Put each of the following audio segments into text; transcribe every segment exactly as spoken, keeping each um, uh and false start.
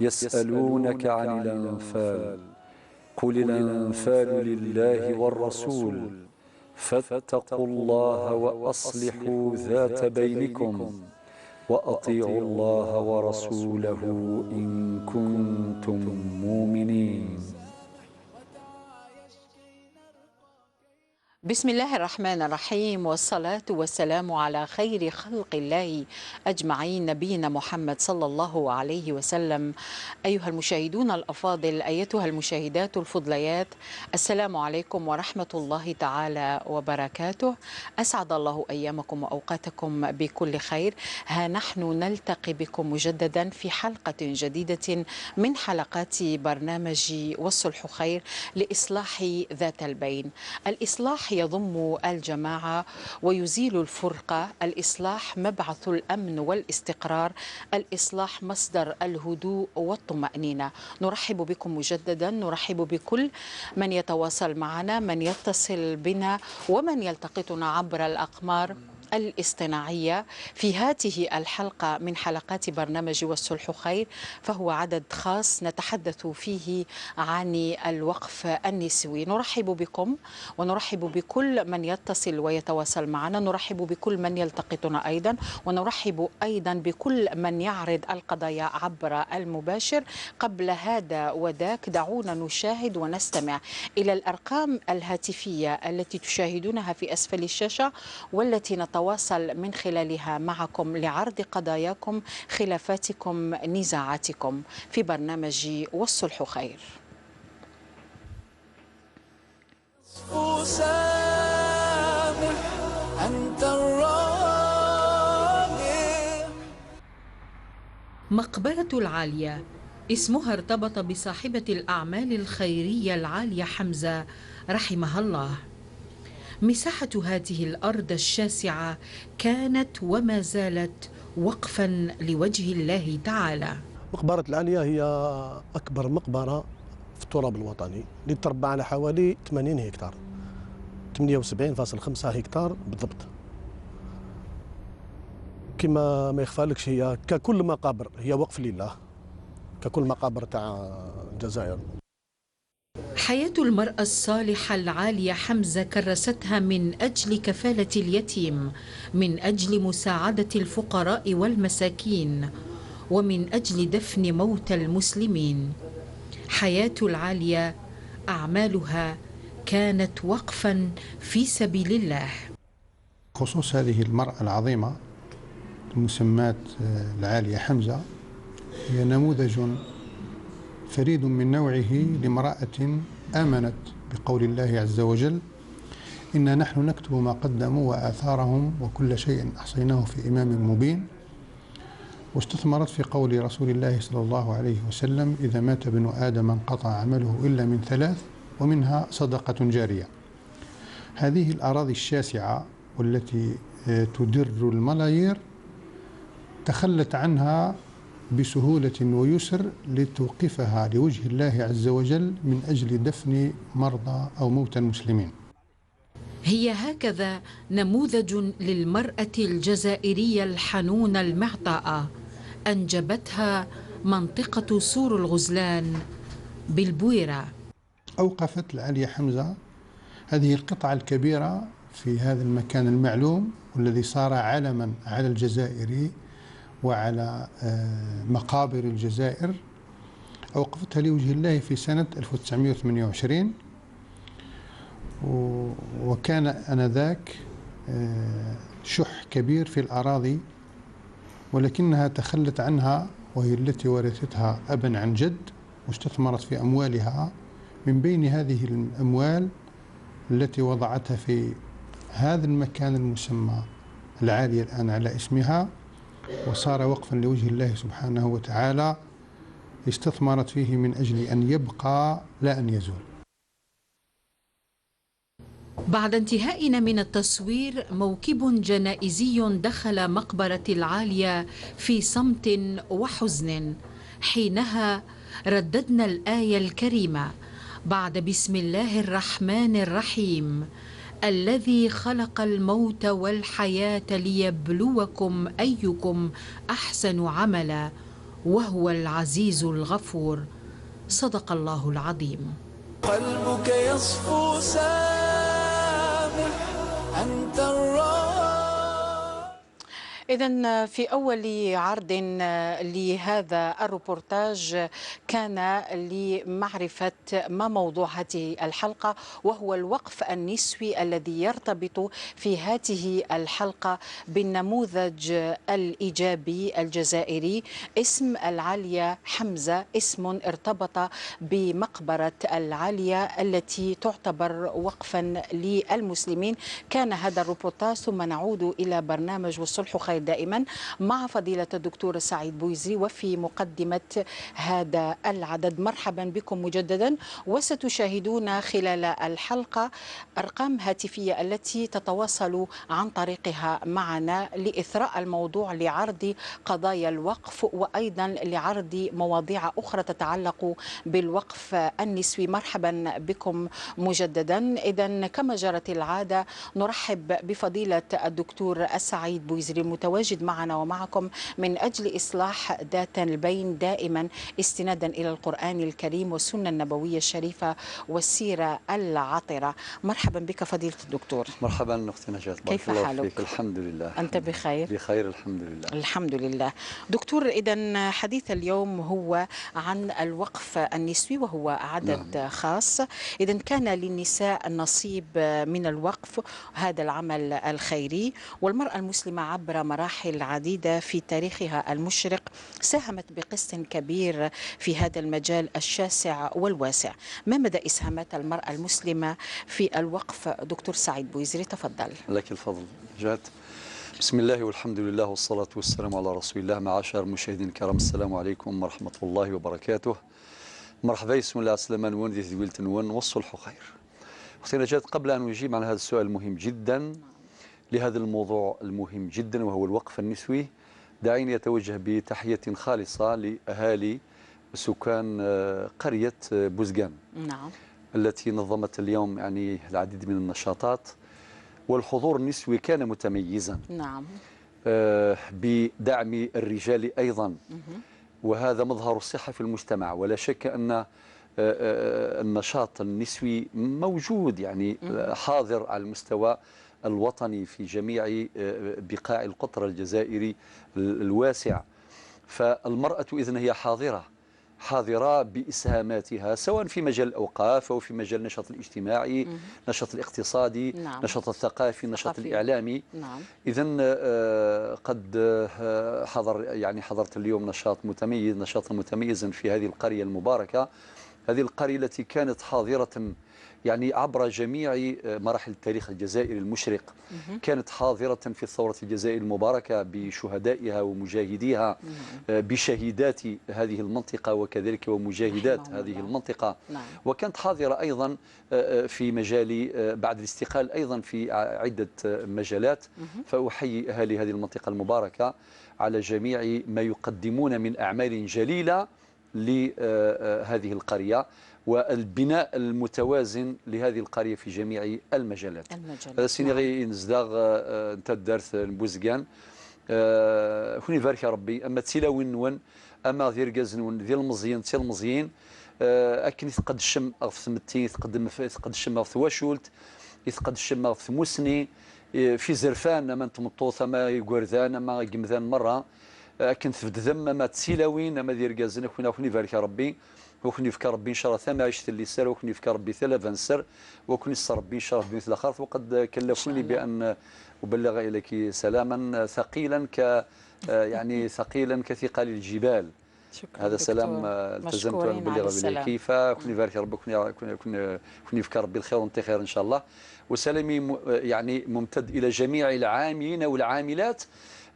يسألونك عن الأنفال، قل الأنفال لله والرسول، فاتقوا الله وأصلحوا ذات بينكم، وأطيعوا الله ورسوله إن كنتم مؤمنين. بسم الله الرحمن الرحيم، والصلاة والسلام على خير خلق الله أجمعين، نبينا محمد صلى الله عليه وسلم. أيها المشاهدون الأفاضل، أيتها المشاهدات الفضليات، السلام عليكم ورحمة الله تعالى وبركاته. أسعد الله أيامكم وأوقاتكم بكل خير. ها نحن نلتقي بكم مجددا في حلقة جديدة من حلقات برنامج والصلح خير لإصلاح ذات البين. الإصلاح يضم الجماعة ويزيل الفرقة. الإصلاح مبعث الأمن والاستقرار. الإصلاح مصدر الهدوء والطمأنينة. نرحب بكم مجددا، نرحب بكل من يتواصل معنا، من يتصل بنا، ومن يلتقطنا عبر الأقمار الاصطناعية في هاته الحلقة من حلقات برنامج والصلح خير، فهو عدد خاص نتحدث فيه عن الوقف النسوي. نرحب بكم ونرحب بكل من يتصل ويتواصل معنا، نرحب بكل من يلتقطنا أيضا، ونرحب أيضا بكل من يعرض القضايا عبر المباشر. قبل هذا وذاك، دعونا نشاهد ونستمع إلى الأرقام الهاتفية التي تشاهدونها في أسفل الشاشة، والتي نتواصل من خلالها معكم لعرض قضاياكم، خلافاتكم، نزاعاتكم في برنامج والصلح خير. سامح، أنت الرابح. مقبرة العالية اسمها ارتبط بصاحبة الأعمال الخيرية العالية حمزة رحمها الله. مساحة هذه الأرض الشاسعة كانت وما زالت وقفا لوجه الله تعالى. مقبرة العالية هي أكبر مقبرة في التراب الوطني، اللي تربع على حوالي ثمانين هكتار، ثمانية وسبعين فاصل خمسة هكتار بالضبط. كما ما يخفالكش، هي ككل مقابر هي وقف لله، ككل مقابر تاع الجزائر. حياة المرأة الصالحة العالية حمزة كرستها من أجل كفالة اليتيم، من أجل مساعدة الفقراء والمساكين، ومن أجل دفن موتى المسلمين. حياة العالية أعمالها كانت وقفا في سبيل الله. خصوص هذه المرأة العظيمة المسماة، آه، العالية حمزة، هي نموذج فريد من نوعه لامرأة آمنت بقول الله عز وجل: "إنا نحن نكتب ما قدموا وآثارهم وكل شيء أحصيناه في إمام مبين". واستثمرت في قول رسول الله صلى الله عليه وسلم: "إذا مات ابن آدم انقطع عمله إلا من ثلاث، ومنها صدقة جارية". هذه الأراضي الشاسعة والتي، آه، تدر الملايير تخلت عنها بسهولة ويسر لتوقفها لوجه الله عز وجل من أجل دفن مرضى أو موتى المسلمين. هي هكذا نموذج للمرأة الجزائرية الحنونة المعطاءة، أنجبتها منطقة سور الغزلان بالبويرة. أوقفت العالية حمزة هذه القطعة الكبيرة في هذا المكان المعلوم، والذي صار علما على الجزائر وعلى، آه، مقابر الجزائر. أوقفتها لوجه الله في سنة ألف وتسعمية وثمانية وعشرين، و-، وكان آنذاك، آه، شح كبير في الأراضي، ولكنها تخلت عنها، وهي التي ورثتها أبا عن جد، واستثمرت في أموالها. من بين هذه الأموال التي وضعتها في هذا المكان المسمى العالية الآن على اسمها، وصار وقفا لوجه الله سبحانه وتعالى، استثمرت فيه من أجل أن يبقى لا أن يزول. بعد انتهائنا من التصوير، موكب جنائزي دخل مقبرة العالية في صمت وحزن. حينها رددنا الآية الكريمة بعد بسم الله الرحمن الرحيم: الذي خلق الموت والحياة ليبلوكم أيكم أحسن عملا وهو العزيز الغفور. صدق الله العظيم. قلبك يصفو سامح أنت الرب. إذن في أول عرض لهذا الروبورتاج كان لمعرفة ما موضوع هذه الحلقة، وهو الوقف النسوي الذي يرتبط في هذه الحلقة بالنموذج الإيجابي الجزائري. اسم العالية حمزة اسم ارتبط بمقبرة العالية التي تعتبر وقفا للمسلمين. كان هذا الروبورتاج، ثم نعود إلى برنامج والصلح خير دائما مع فضيلة الدكتور سعيد بويزري، وفي مقدمة هذا العدد. مرحبا بكم مجددا، وستشاهدون خلال الحلقة أرقام هاتفية التي تتواصل عن طريقها معنا لإثراء الموضوع، لعرض قضايا الوقف، وأيضا لعرض مواضيع أخرى تتعلق بالوقف النسوي. مرحبا بكم مجددا. إذا كما جرت العادة، نرحب بفضيلة الدكتور السعيد بويزري المتواجد معنا ومعكم من أجل إصلاح ذات البين، دائما استنادا إلى القرآن الكريم والسنة النبوية الشريفة والسيرة العطرة. مرحبا بك فضيلة الدكتور. مرحبا أختي نجاة، بارك كيف الله حالك؟ فيك. الحمد لله. أنت بخير؟ بخير الحمد لله. الحمد لله. دكتور، إذا حديث اليوم هو عن الوقف النسوي، وهو عدد نعم. خاص. إذا كان للنساء نصيب من الوقف، هذا العمل الخيري، والمرأة المسلمة عبر مراحل عديدة في تاريخها المشرق ساهمت بقسط كبير في هذا المجال الشاسع والواسع. ما مدى إسهامات المرأة المسلمة في الوقف، دكتور سعيد بويزري؟ تفضل. لك الفضل. جات. بسم الله والحمد لله والصلاة والسلام على رسول الله. معاشر المشاهدين الكرام، السلام عليكم ورحمة الله وبركاته. مرحبا يسون العسلامة نون ذي ذويلت نون والصلح خير. أختي نجاة، قبل أن أجيب عن هذا السؤال المهم جدا، لهذا الموضوع المهم جدا وهو الوقف النسوي، دعيني أتوجه بتحية خالصة لأهالي سكان آه، قرية آه، بوزقان، نعم. التي نظمت اليوم يعني العديد من النشاطات، والحضور النسوي كان متميزا نعم. آه، بدعم الرجال أيضا، وهذا مظهر الصحة في المجتمع. ولا شك أن آه، آه، النشاط النسوي موجود، يعني آه، حاضر على المستوى الوطني في جميع آه، بقاع القطر الجزائري ال- الواسع. فالمرأة إذن هي حاضرة، حاضرة بإسهاماتها، سواء في مجال الأوقاف أو في مجال النشاط الاجتماعي، النشاط الاقتصادي، نعم. النشاط الثقافي، النشاط الثقافي. الإعلامي. نعم. إذن قد آه، حضر، يعني حضرت اليوم نشاط متميز، نشاطا متميزا في هذه القرية المباركة. هذه القرية التي كانت حاضرة يعني عبر جميع آه، مراحل التاريخ الجزائري المشرق، كانت حاضرة في الثورة الجزائرية المباركة بشهدائها ومجاهديها، آه، بشهيدات هذه المنطقة وكذلك ومجاهدات رحمهم هذه الله. المنطقة. نعم. وكانت حاضرة أيضا آه، آه، في مجال آه، بعد الاستقلال أيضا في ع- عدة آه، مجالات. فأحيي أهالي هذه المنطقة المباركة على جميع ما يقدمون من أعمال جليلة لهذه القرية والبناء المتوازن لهذه القرية في جميع المجالات. المجالات. هذا سيني نعم. غي نزداغ آه، آه، نتا الدارت نبوزقان. آه، كوني بارك ربي، أما تسيلاوين نون، أما ذي رقاز نون، ذي المزيين، تسي المزيين، آه، أكن يتقدشم أغف ثمتي، يتقدم ف- يتقدشم أغف ثواشولت، يتقدشم أغف ثموسني، آه، في زرفان، أما نتمطوث، أما يقوردان، أما قمذان مرة، آه، أكن تفدذم، أما تسيلاوين، أما ذي رقازن، أكون أكون يبارك ربي، وكن يفكى ربي إن شاء الله ثماعيشت اللي سر، وكن يفكى ربي ثلاثة نسر، وكن يسر ربي إن شاء الله بني ثلاخرث، وقد كلفوني الله. بأن أبلغ إليك سلاما ثقيلا ك آه، يعني ثقيلا كثقال الجبال. شكرا هذا سلام دكتور. آه، التزمت مشكورين أن أبلغ على السلام. إليك، فكن يبارك ربي، كن يع- كن- كن- كن يفكى ربي الخير وانت خير إن شاء الله. وسلامي م- يعني ممتد إلى جميع العاملين والعاملات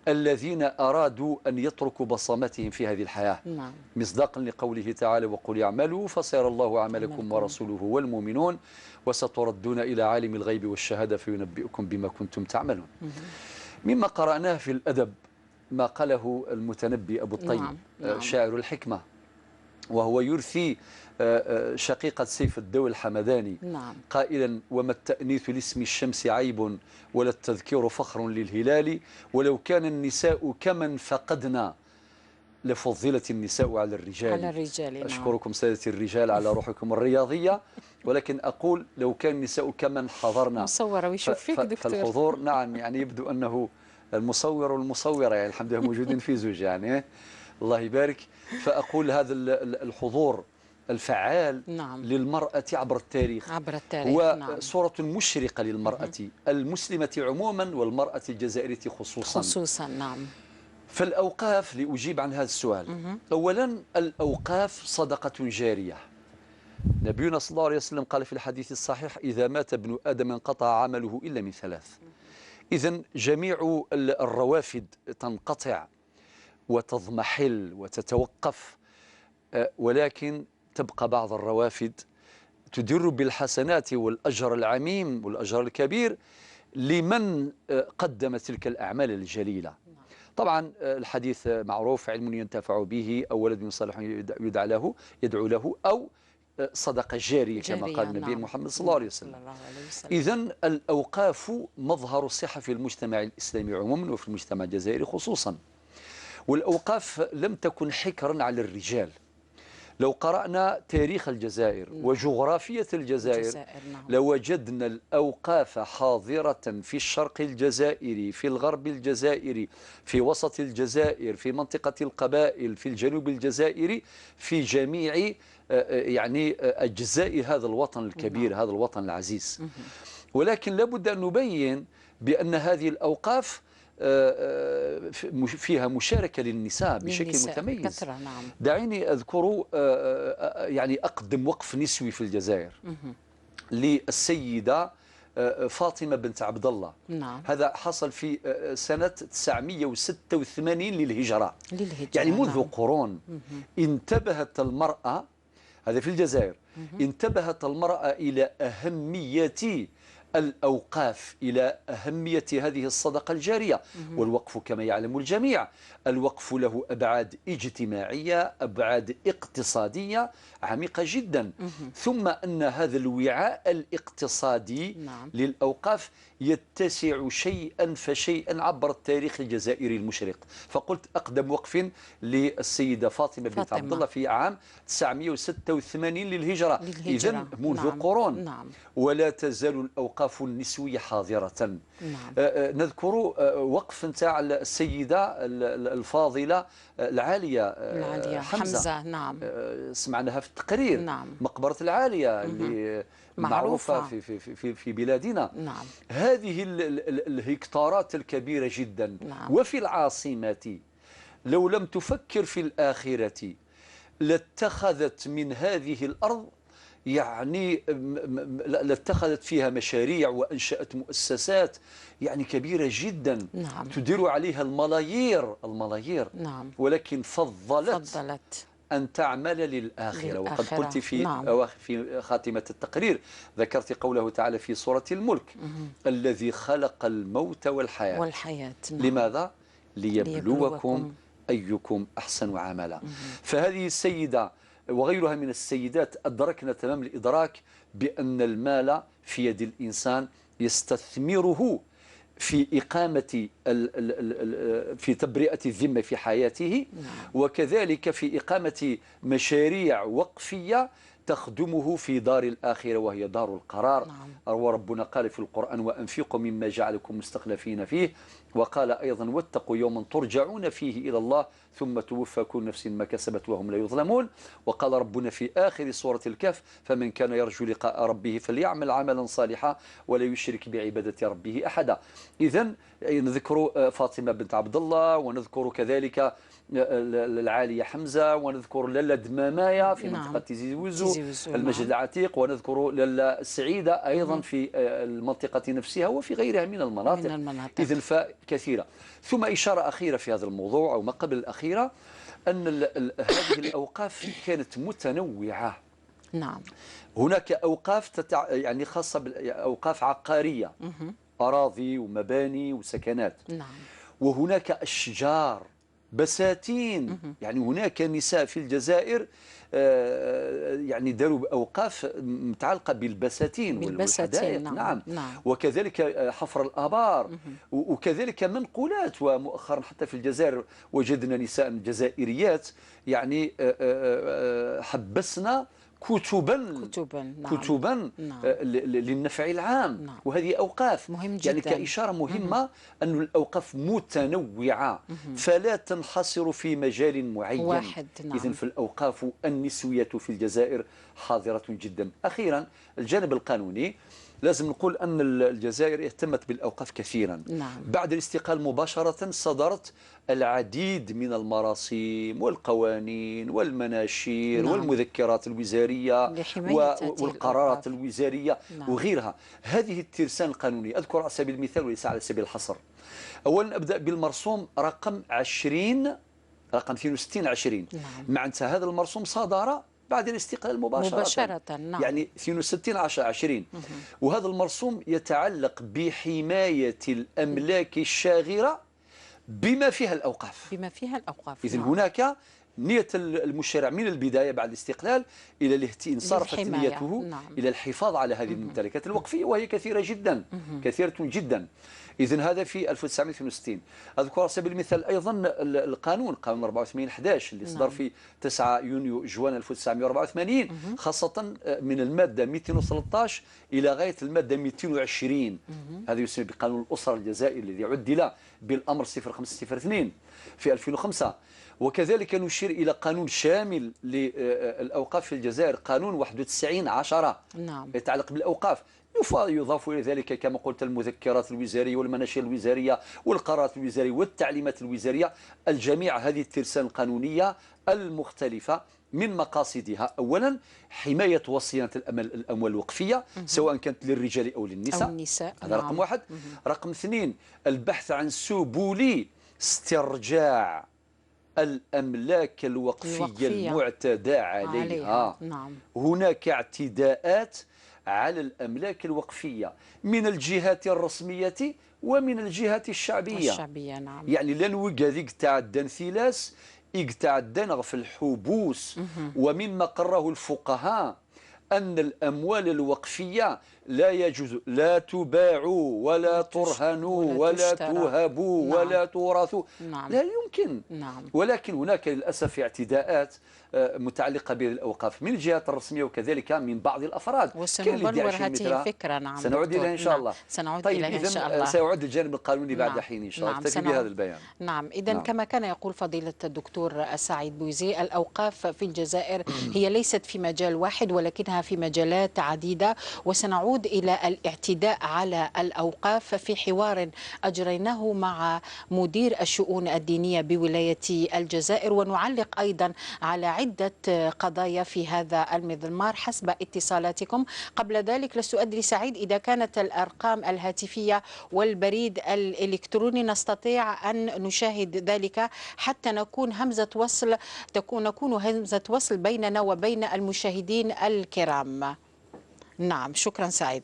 الذين أرادوا أن يتركوا بصماتهم في هذه الحياة، نعم. مصداقا لقوله تعالى: وقل اعملوا فسيرى الله عملكم عملكم. ورسوله والمؤمنون وستردون إلى عالم الغيب والشهادة فينبئكم بما كنتم تعملون. مما قرأناه في الأدب ما قاله المتنبي أبو الطيب، نعم، آه، نعم. شاعر الحكمة، وهو يرثي، آه، آه، شقيقة سيف الدولة الحمداني، نعم. قائلا: "وما التأنيث لاسم الشمس عيب، ولا التذكير فخر للهلال، ولو كان النساء كمن فقدنا لفضلت النساء على الرجال". على الرجال، نعم. أشكركم سادتي الرجال على روحكم الرياضية، ولكن أقول: "لو كان النساء كمن حضرنا". مصورة ويشوف ف-، فيك، ف-، دكتور. فالحضور، نعم، يعني يبدو أنه المصور والمصورة، يعني الحمد لله موجودين في زوج، يعني، إيه؟ الله يبارك. فأقول هذا ال-، ال-، الحضور الفعال، نعم. للمرأة عبر التاريخ. عبر التاريخ، هو، نعم. صورة مشرقة للمرأة المسلمة عموما والمرأة الجزائرية خصوصا. خصوصا، نعم. فالأوقاف، لأجيب عن هذا السؤال. أولا، الأوقاف صدقة جارية. نبينا صلى الله عليه وسلم قال في الحديث الصحيح: "إذا مات ابن آدم انقطع عمله إلا من ثلاث". إذن جميع ال-، الروافد تنقطع وتضمحل وتتوقف، آه، ولكن تبقى بعض الروافد تدر بالحسنات والأجر العميم والأجر الكبير لمن، آه، قدم تلك الأعمال الجليلة. طبعا، آه، الحديث، آه، معروف: "علم ينتفع به، أو ولد صالح يد-، يدعى له، يدعو له، أو، آه، صدقة جارية"، كما قال النبي محمد صلى الله عليه وسلم. صلى الله عليه وسلم. إذن الأوقاف مظهر الصحة في المجتمع الإسلامي عموما وفي المجتمع الجزائري خصوصا. والأوقاف لم تكن حكرا على الرجال. لو قرأنا تاريخ الجزائر وجغرافية الجزائر، الجزائر، نعم. لوجدنا الأوقاف حاضرة في الشرق الجزائري، في الغرب الجزائري، في وسط الجزائر، في منطقة القبائل، في الجنوب الجزائري، في جميع، آه، آه، يعني، آه، أجزاء هذا الوطن الكبير، نعم. هذا الوطن العزيز. ولكن لابد أن نبين بأن هذه الأوقاف، آه، آه، في-، مش-، فيها مشاركة للنساء بشكل للنساء متميز. كثرة، نعم. دعيني أذكر، آه، آه، آه، يعني أقدم وقف نسوي في الجزائر للسيدة، آه، فاطمة بنت عبد الله. نعم. هذا حصل في، آه، سنة تسعمية وستة وثمانين للهجرة. للهجرة، يعني منذ، نعم. قرون انتبهت المرأة، هذا في الجزائر، انتبهت المرأة إلى أهمية الأوقاف، إلى أهمية هذه الصدقة الجارية. والوقف كما يعلم الجميع، الوقف له أبعاد اجتماعية، أبعاد اقتصادية عميقة جدا. ثم أن هذا الوعاء الاقتصادي، نعم. للأوقاف يتسع شيئا فشيئا عبر التاريخ الجزائري المشرق. فقلت: أقدم وقف للسيدة فاطمة بنت فاطمة. عبد الله في عام تسعمية وستة وثمانين للهجرة. للهجرة. إذن منذ، نعم. قرون. نعم. ولا تزال الأوقاف النسوية حاضرة. نعم. آه، آه، نذكر، آه، وقف نتاع السيدة ال-، ال-، الفاضلة، آه، العالية، آه، العالية حمزة. حمزة، نعم. آه، سمعناها في التقرير. نعم. مقبرة العالية اللي معروفة، معروفة. في، في، في، في، في بلادنا. نعم. هذه ال-، ال-، ال-، الهكتارات الكبيرة جدا. نعم. وفي العاصمة، لو لم تفكر في الآخرة لاتخذت من هذه الأرض، يعني، م-، م-، م-، ل-، لاتخذت فيها مشاريع وأنشأت مؤسسات، يعني، كبيرة جدا، نعم. تدير عليها الملايير، الملايير. نعم. ولكن فضلت فضلت. أن تعمل للآخرة. وقد للآخرة. قلت في، نعم. أواخ-، في خاتمة التقرير، ذكرت قوله تعالى في سورة الملك: "الذي خلق الموت والحياة". والحياة، نعم. لماذا؟ "ليبلوكم ليبلوكم. أيكم أحسن عملا". فهذه السيدة وغيرها من السيدات أدركن تمام الإدراك بأن المال في يد الإنسان يستثمره في إقامة ال-، ال-، ال-، ال-، في تبرئة الذمة في حياته، نعم. وكذلك في إقامة مشاريع وقفية تخدمه في دار الآخرة، وهي دار القرار. نعم. روى ربنا قال في القرآن: "وأنفقوا مما جعلكم مستخلفين فيه"، وقال أيضا: "واتقوا يوما ترجعون فيه إلى الله ثم توفى كل نفس ما كسبت وهم لا يظلمون". وقال ربنا في آخر سورة الكهف: "فمن كان يرجو لقاء ربه فليعمل عملا صالحا ولا يشرك بعبادة ربه أحدا". إذن نذكر، آه، فاطمة بنت عبد الله، ونذكر كذلك، آه، ال-، ال-، العالية حمزة، ونذكر لالة دمامايا في، نعم. منطقة تيزي وزو، تيزي وزو، المسجد، نعم. العتيق، ونذكر لالة السعيدة أيضا في، آه، المنطقة نفسها وفي غيرها من المناطق. من المناطق. إذن فكثيرة. ثم إشارة أخيرة في هذا الموضوع، أو ما قبل الأخيرة، أن ال-، ال-، هذه الأوقاف كانت متنوعة. نعم. هناك أوقاف تتع-، يعني خاصة بال-، أوقاف عقارية، أراضي ومباني وسكنات. نعم. وهناك أشجار بساتين. يعني هناك نساء في الجزائر، آه، يعني داروا أوقاف متعلقة بالبساتين وال-، بالبساتين، والحدائق. نعم، نعم. نعم. وكذلك، آه، حفر الآبار، و-، وكذلك منقولات. ومؤخرا حتى في الجزائر وجدنا نساء جزائريات، يعني، آه، آه، آه، حبسنا كتبا، كتبا، نعم. كتبا، نعم. آه، ل-، ل-، للنفع العام. نعم. وهذه أوقاف، مهم يعني جدًا. كإشارة مهمة أن الأوقاف متنوعة، فلا تنحصر في مجال معين. واحد، نعم. إذن فالأوقاف النسوية في الجزائر حاضرة جدًا. أخيرا، الجانب القانوني، لازم نقول أن ال-، الجزائر اهتمت بالأوقاف كثيرا. نعم. بعد الاستقلال مباشرة صدرت العديد من المراسيم والقوانين والمناشير نعم. والمذكرات الوزارية لحماية و-، هذه والقرارات الأوقاف. الوزارية نعم. وغيرها. هذه الترسانة القانونية، أذكر على سبيل المثال وليس على سبيل الحصر. أولا أبدأ بالمرسوم رقم عشرين، رقم اثنين وستين عشرين. نعم. معناتها هذا المرسوم صدر بعد الاستقلال مباشرة. مباشرة، نعم. يعني اثنين وستين عشرة عشرين. وهذا المرسوم يتعلق بحماية الأملاك الشاغرة بما فيها الأوقاف. بما فيها الأوقاف، إذن نعم. هناك نية ال-، المشرع من البداية بعد الاستقلال إلى الاهت-، انصرفت للحماية، نيته نعم. إلى الحفاظ على هذه الممتلكات الوقفية، وهي كثيرة جدًا، كثيرة جدًا. إذن هذا في ألف وتسعمائة واثنين وستين. أذكر على سبيل المثال أيضا ال-، القانون، قانون أربعة وثمانين حداش اللي صدر نعم. في تسعة يونيو جوان ألف وتسعمائة وأربعة وثمانين، خاصة، آه، من المادة مائتين وثلاثة عشر إلى غاية المادة مائتين وعشرين. هذا يسمى بقانون الأسرة الجزائري الذي عدل بالأمر صفر خمسة صفر اثنين في ألفين وخمسة. وكذلك نشير إلى قانون شامل للأوقاف في الجزائر، قانون واحد وتسعين عشرة نعم. يتعلق بالأوقاف. يف-، يضاف إلى ذلك كما قلت المذكرات الوزارية والمناشير الوزارية والقرارات الوزارية والتعليمات الوزارية، الجميع هذه الترسانة القانونية المختلفة من مقاصدها أولا حماية وصينة الأمل-، الأموال الوقفية، سواء كانت للرجال أو للنساء. أو النساء، هذا نعم. رقم واحد. رقم اثنين، البحث عن سبل استرجاع الأملاك الوقفية الوقفية. المعتدى عليها. عليها، نعم. هناك اعتداءات على الأملاك الوقفية من الجهات الرسمية ومن الجهات الشعبية. الشعبية، نعم. يعني لان ويغا ذيك تعدى نثيلاس، يغ تعدى نغف الحبوس، ومما قرره الفقهاء أن الأموال الوقفية لا يجوز لا تباع ولا ترهن ولا ولا تشترى. توهب نعم. ولا تورث. نعم. لا يمكن. نعم. ولكن هناك للأسف اعتداءات، آه، متعلقة بهذه الأوقاف من الجهات الرسمية وكذلك من بعض الأفراد. كاين اللي يدعي وسنبلور شي هذه مثلها. الفكرة، نعم، سنعود دكتور. إليها إن شاء نعم. الله. سنعود طيب، إليها إن إذن، شاء آه، الله. سأعود للجانب القانوني بعد نعم. حين إن شاء الله. نعم، اكتفي سنعود. بهذا البيان. نعم، إذا نعم. كما كان يقول فضيلة الدكتور سعيد بوزيري، الأوقاف في الجزائر هي ليست في مجال واحد، ولكنها في مجالات عديدة، وسنعود إلى الاعتداء على الأوقاف في حوار أجريناه مع مدير الشؤون الدينية بولاية الجزائر، ونعلق أيضا على عدة قضايا في هذا المضمار حسب اتصالاتكم. قبل ذلك لست أدري سعيد إذا كانت الأرقام الهاتفية والبريد الإلكتروني نستطيع أن نشاهد ذلك حتى نكون همزة وصل، تكون، نكون همزة وصل بيننا وبين المشاهدين الكرام. نعم، شكرا سعيد.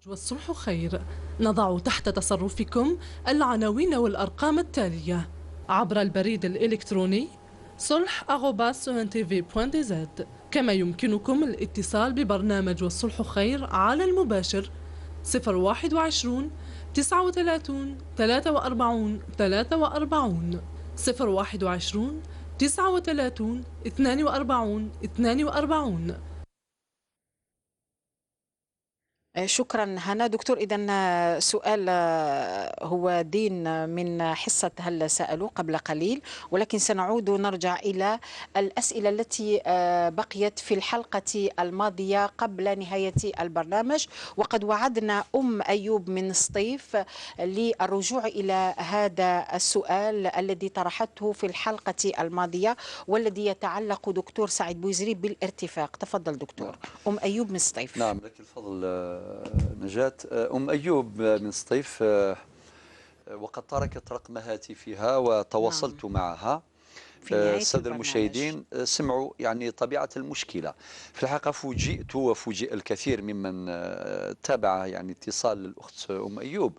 والصلح خير. نضع تحت تصرفكم العناوين والأرقام التالية عبر البريد الإلكتروني صلح آروباس أو إن تي في بوان دي زد. كما يمكنكم الاتصال ببرنامج والصلح خير على المباشر صفر واحد وعشرون تسعة وثلاثون ثلاثة وأربعون ثلاثة وأربعون، صفر واحد وعشرون تسعة وثلاثون اثنان وأربعون اثنان وأربعون. شكرا هنا. دكتور، إذن سؤال، آه، هو دين من حصة هل سألوا قبل قليل، ولكن سنعود نرجع إلى الأسئلة التي، آه، بقيت في الحلقة الماضية قبل نهاية البرنامج، وقد وعدنا أم أيوب من سطيف للرجوع إلى هذا السؤال الذي طرحته في الحلقة الماضية، والذي يتعلق، دكتور سعيد بوزري، بالارتفاق. تفضل دكتور. أم أيوب من سطيف. نعم، لك الفضل، آه، نجاة. آه، أم أيوب، آه، من سطيف، آه، وقد تركت رقم هاتفها وتواصلت معها. في آه، نهاية السادة البرنامج. المشاهدين، آه، سمعوا يعني طبيعة المشكلة. في الحقيقة فوجئت وفوجئ الكثير ممن، آه، تابع يعني اتصال الأخت أم أيوب،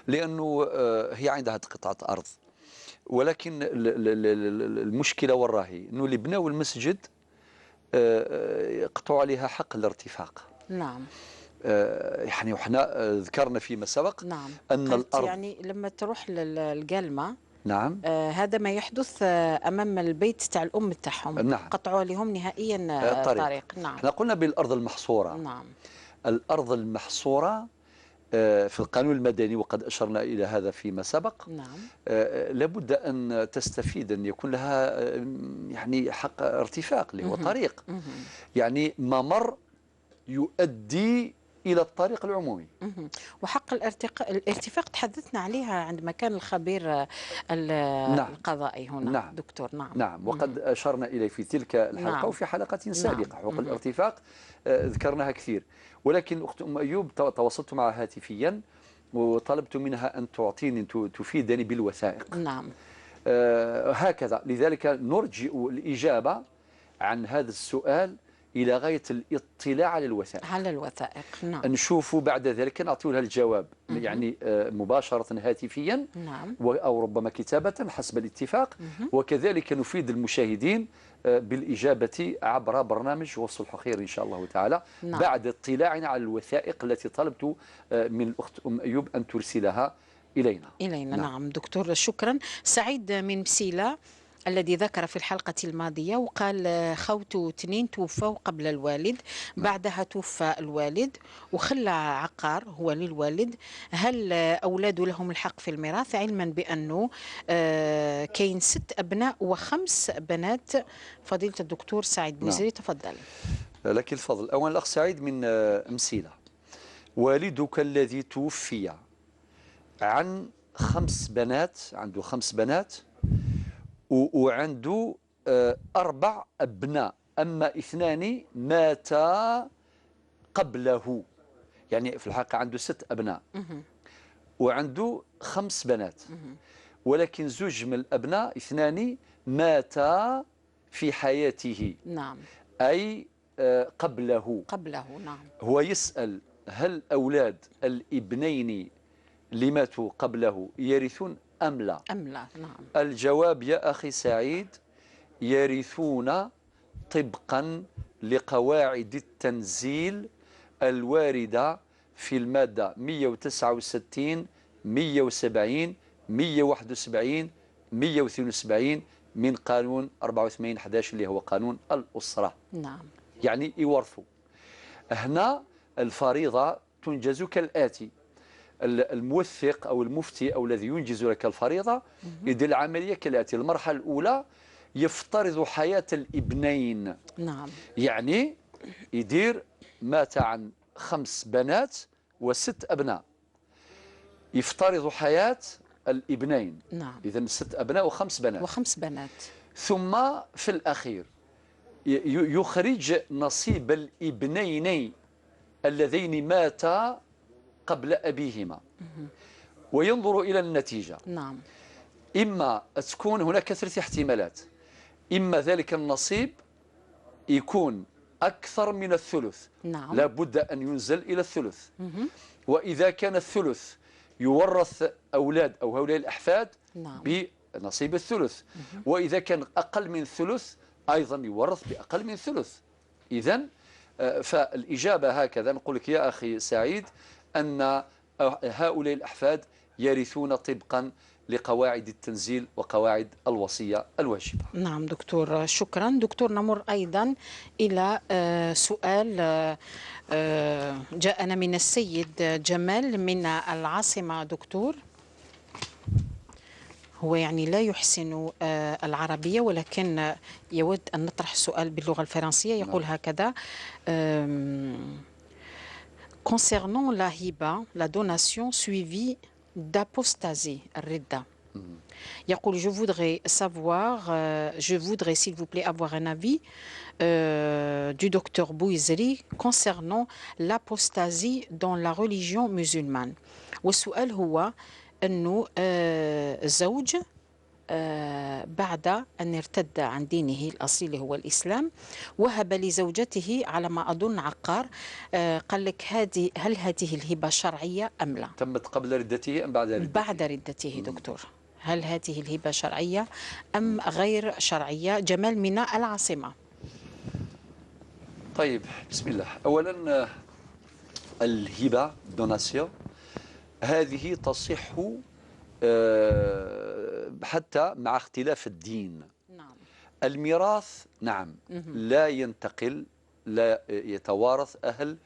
لأنه، آه، هي عندها قطعة أرض، ولكن ال-، ال-، ال-، ال-، ال-، المشكلة وين راهي؟ أنه اللي بناو المسجد، آه، آه، يقطعوا عليها حق الارتفاق. نعم. آه، يعني وحنا، آه، ذكرنا فيما سبق نعم. أن قلت الأرض يعني لما تروح لل-، للقالمة، نعم. آه، هذا ما يحدث، آه، أمام البيت تاع الأم تاعهم. نعم. قطعوا عليهم نهائيًا، آه، آه، الطريق. الطريق. نعم. احنا قلنا بالأرض المحصورة. نعم. الأرض المحصورة، آه، في القانون المدني، وقد أشرنا إلى هذا فيما سبق، نعم. آه، لابد أن تستفيد، أن يكون لها، آه، يعني حق ارتفاق اللي هو مهم. طريق. مهم. يعني ممر يؤدي إلى الطريق العمومي. مهم. وحق الارتق-، الارتفاق تحدثنا عليها عندما كان الخبير، آه، ال-، نعم. القضائي هنا، نعم. دكتور. نعم. نعم، وقد مهم. أشرنا إليه في تلك الحلقة نعم. وفي حلقة نعم. سابقة. حقوق مهم. الارتفاق، آه، ذكرناها كثير، ولكن أخت أم أيوب تو-، تواصلت معها هاتفيًا وطلبت منها أن تعطيني، أن ت-، تفيدني بالوثائق. نعم. آه، هكذا، لذلك نرجئ الإجابة عن هذا السؤال إلى غاية الاطلاع على الوثائق. على الوثائق، نعم. نشوف بعد ذلك نعطيو لها الجواب، مهم. يعني، آه، مباشرة هاتفيًا، نعم. و-، أو ربما كتابة حسب الاتفاق، مهم. وكذلك نفيد المشاهدين، آه، بالإجابة عبر برنامج والصلح خير إن شاء الله تعالى، نعم. بعد اطلاعنا على الوثائق التي طلبت، آه، من الأخت أم أيوب أن ترسلها إلينا. إلينا، نعم. نعم، دكتور، شكرًا. سعيد من بسيلة الذي ذكر في الحلقة الماضية وقال، آه، خوته اثنين توفوا قبل الوالد، نعم. بعدها توفى الوالد وخلى عقار هو للوالد. هل، آه، أولاده لهم الحق في الميراث، علما بأنه، آه، كاين ست أبناء وخمس بنات؟ فضيلة الدكتور سعيد نعم. بوزري، تفضل. لك الفضل. أولا الأخ سعيد من، آه، مسيلة، والدك الذي توفي عن خمس بنات، عنده خمس بنات، و-، وعنده، آه، أربع أبناء، أما اثنان ماتا قبله، يعني في الحقيقة عنده ست أبناء، مهم. وعنده خمس بنات، مهم. ولكن زوج من الأبناء اثنان ماتا في حياته، نعم. أي، آه، قبله. قبله، نعم. هو يسأل: هل أولاد الابنين اللي ماتوا قبله يرثون أم لا؟ أم لا، نعم. الجواب يا أخي سعيد: يرثون طبقا لقواعد التنزيل الواردة في المادة مية وتسعة وستين، مية وسبعين، مية وواحد وسبعين، مية واثنين وسبعين من قانون أربعة وثمانين حداش اللي هو قانون الأسرة. نعم. يعني يورثوا. هنا الفريضة تنجز كالآتي: ال-، الموثق أو المفتي أو الذي ينجز لك الفريضة يدير العملية كالآتي. المرحلة الأولى يفترض حياة الابنين. نعم. يعني يدير مات عن خمس بنات وست أبناء، يفترض حياة الابنين. نعم. إذن ست أبناء وخمس بنات. وخمس بنات. ثم في الأخير ي-، ي-، يخرج نصيب الابنين اللذين ماتا قبل أبيهما، وينظر إلى النتيجة. نعم. إما تكون هناك ثلاث احتمالات: إما ذلك النصيب يكون أكثر من الثلث، نعم. لا بد أن ينزل إلى الثلث. وإذا كان الثلث يورث أولاد أو هؤلاء الأحفاد نعم. بنصيب الثلث، وإذا كان أقل من الثلث أيضًا يورث بأقل من الثلث. إذن، آه، فالإجابة هكذا نقول لك يا أخي سعيد، أن هؤلاء الأحفاد يرثون طبقا لقواعد التنزيل وقواعد الوصية الواجبة. نعم دكتور، شكرا. دكتور، نمر أيضا إلى، آه، سؤال، آه، آه، جاءنا من السيد جمال من العاصمة. دكتور، هو يعني لا يحسن، آه، العربية، ولكن يود أن نطرح السؤال باللغة الفرنسية. يقول نعم. هكذا، آم، concernant la hiba, la donation suivie d'apostasie, الردة. يقول: je voudrais savoir, euh, je voudrais s'il vous plaît avoir un avis, euh, du docteur Bouizri concernant l'apostasie dans la religion musulmane. والسؤال هو أنه، آه، زوج آه، بعد أن ارتد عن دينه الأصيل هو الإسلام، وهب لزوجته على ما أظن عقار. آه، قال لك: هذه، هل هذه الهبة شرعية أم لا؟ تمت قبل ردته أم بعد ردته؟ بعد ردته دكتور. هل هذه الهبة شرعية أم غير شرعية؟ جمال مينا، العاصمة. طيب، بسم الله. أولا، آه، الهبة، donation، هذه تصح، آه، حتى مع اختلاف الدين. نعم. الميراث، نعم، لا ينتقل، لا يتوارث أهل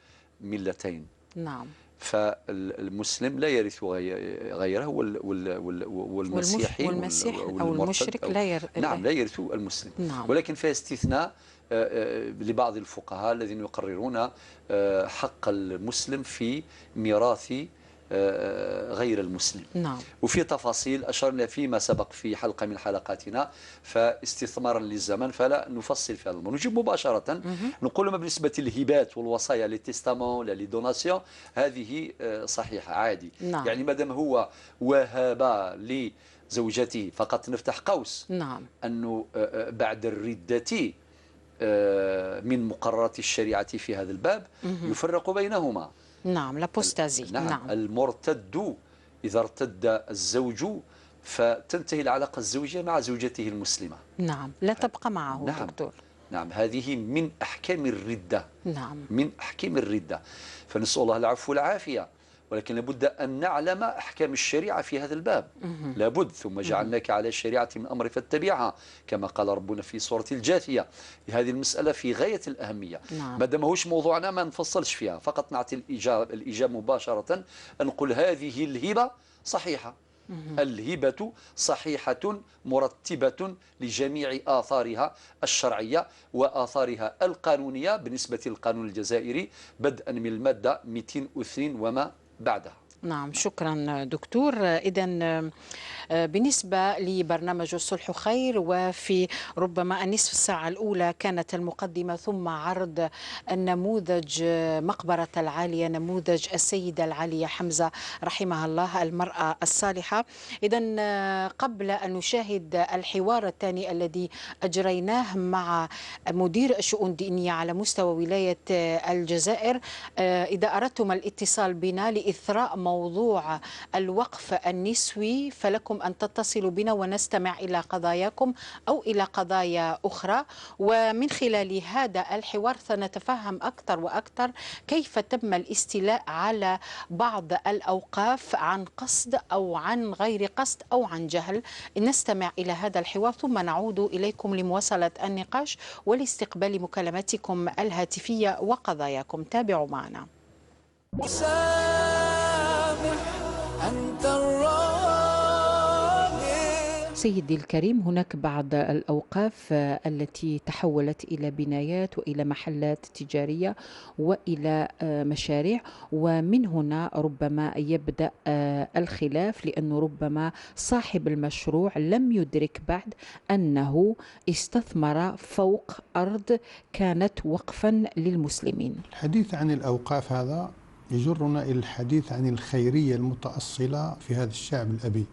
ملتين. نعم. فالمسلم لا يرث غي- غيره، وال- وال- وال- والمسيحي وال- والمسيح أو والمرتد المشرك أو- لا ير- نعم، لا يرث المسلم. نعم. ولكن فيها استثناء، آه، آه، لبعض الفقهاء الذين يقررون، آه، حق المسلم في ميراث، آه، غير المسلم. نعم. وفي تفاصيل أشرنا فيما سبق في حلقة من حلقاتنا، فاستثمارا للزمن فلا نفصل في هذا الأمر. نجيب مباشرة، نقول: ما بالنسبة للهبات والوصايا، les testaments ولا les donations، هذه، آه، صحيحة عادي. نعم. يعني ما دام هو وهب لزوجته، فقط نفتح قوس، نعم. أنه، آه، آه، بعد الردة، آه، من مقررات الشريعة في هذا الباب يفرق بينهما. نعم، l'apostasie. نعم. نعم. المرتد إذا ارتد الزوج فتنتهي العلاقة الزوجية مع زوجته المسلمة. نعم، لا تبقى معه نعم. دكتور. نعم، هذه من أحكام الردة. نعم. من أحكام الردة. فنسأل الله العفو والعافية، ولكن لابد أن نعلم أحكام الشريعة في هذا الباب. لابد. ثم جعلناك على شريعة من أمر فاتبعها، كما قال ربنا في سورة الجاثية. هذه المسألة في غاية الأهمية. نعم. ما دام هوش موضوعنا ما نفصلش فيها، فقط نعطي الإجابة، الإجابة مباشرة، نقول: هذه الهبة صحيحة. الهبة صحيحة مرتبة لجميع آثارها الشرعية وآثارها القانونية بالنسبة للقانون الجزائري، بدءا من المادة مئتين واثنين وما بعدها. نعم، شكرا دكتور. إذا، آه، بالنسبة لبرنامج الصلح خير، وفي ربما النصف الساعة الأولى كانت المقدمة ثم عرض النموذج، آه، مقبرة العالية، نموذج السيدة العالية حمزة رحمها الله، المرأة الصالحة. إذا، آه، قبل أن نشاهد الحوار الثاني الذي أجريناه مع مدير الشؤون الدينية على مستوى ولاية، آه، الجزائر، آه، إذا أردتم الاتصال بنا لإثراء موضوع الوقف النسوي فلكم أن تتصلوا بنا ونستمع إلى قضاياكم أو إلى قضايا أخرى. ومن خلال هذا الحوار سنتفهم أكثر وأكثر كيف تم الاستيلاء على بعض الأوقاف عن قصد أو عن غير قصد أو عن جهل. نستمع إلى هذا الحوار ثم نعود إليكم لمواصلة النقاش ولاستقبال مكالماتكم الهاتفية وقضاياكم. تابعوا معنا. سامح، أنت الرابح. سيدي الكريم، هناك بعض الأوقاف، آه، التي تحولت إلى بنايات وإلى محلات تجارية وإلى، آه، مشاريع، ومن هنا ربما يبدأ، آه، الخلاف، لأنه ربما صاحب المشروع لم يدرك بعد أنه استثمر فوق أرض كانت وقفا للمسلمين. الحديث عن الأوقاف هذا يجرنا إلى الحديث عن الخيرية المتأصلة في هذا الشعب الأبي،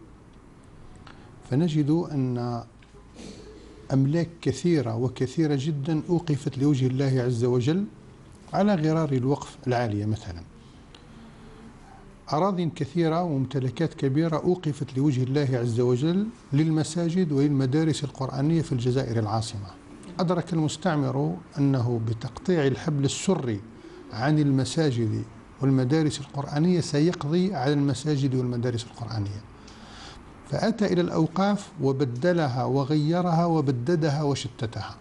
فنجد أن أملاك كثيرة وكثيرة جدا أوقفت لوجه الله عز وجل على غرار الوقف العالية مثلا. أراضي كثيرة وممتلكات كبيرة أوقفت لوجه الله عز وجل للمساجد وللمدارس القرآنية في الجزائر العاصمة. أدرك المستعمر أنه بتقطيع الحبل السري عن المساجد والمدارس القرآنية سيقضي على المساجد والمدارس القرآنية، فأتى إلى الأوقاف وبدلها وغيرها وبددها وشتتها.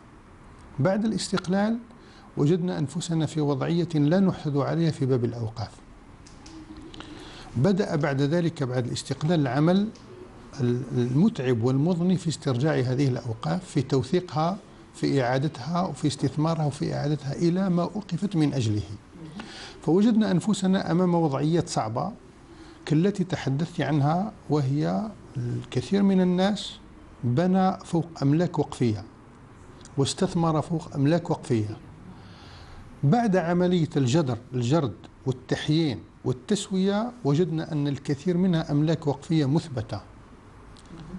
بعد الاستقلال وجدنا أنفسنا في وضعية لا نحسد عليها في باب الأوقاف. بدأ بعد ذلك، بعد الاستقلال، العمل المتعب والمضني في استرجاع هذه الأوقاف، في توثيقها، في إعادتها، وفي استثمارها، وفي إعادتها إلى ما أوقفت من أجله. فوجدنا أنفسنا أمام وضعيات صعبة كالتي تحدثت عنها، وهي الكثير من الناس بنى فوق أملاك وقفية واستثمر فوق أملاك وقفية. بعد عملية الجدر، الجرد والتحيين والتسوية، وجدنا أن الكثير منها أملاك وقفية مثبتة.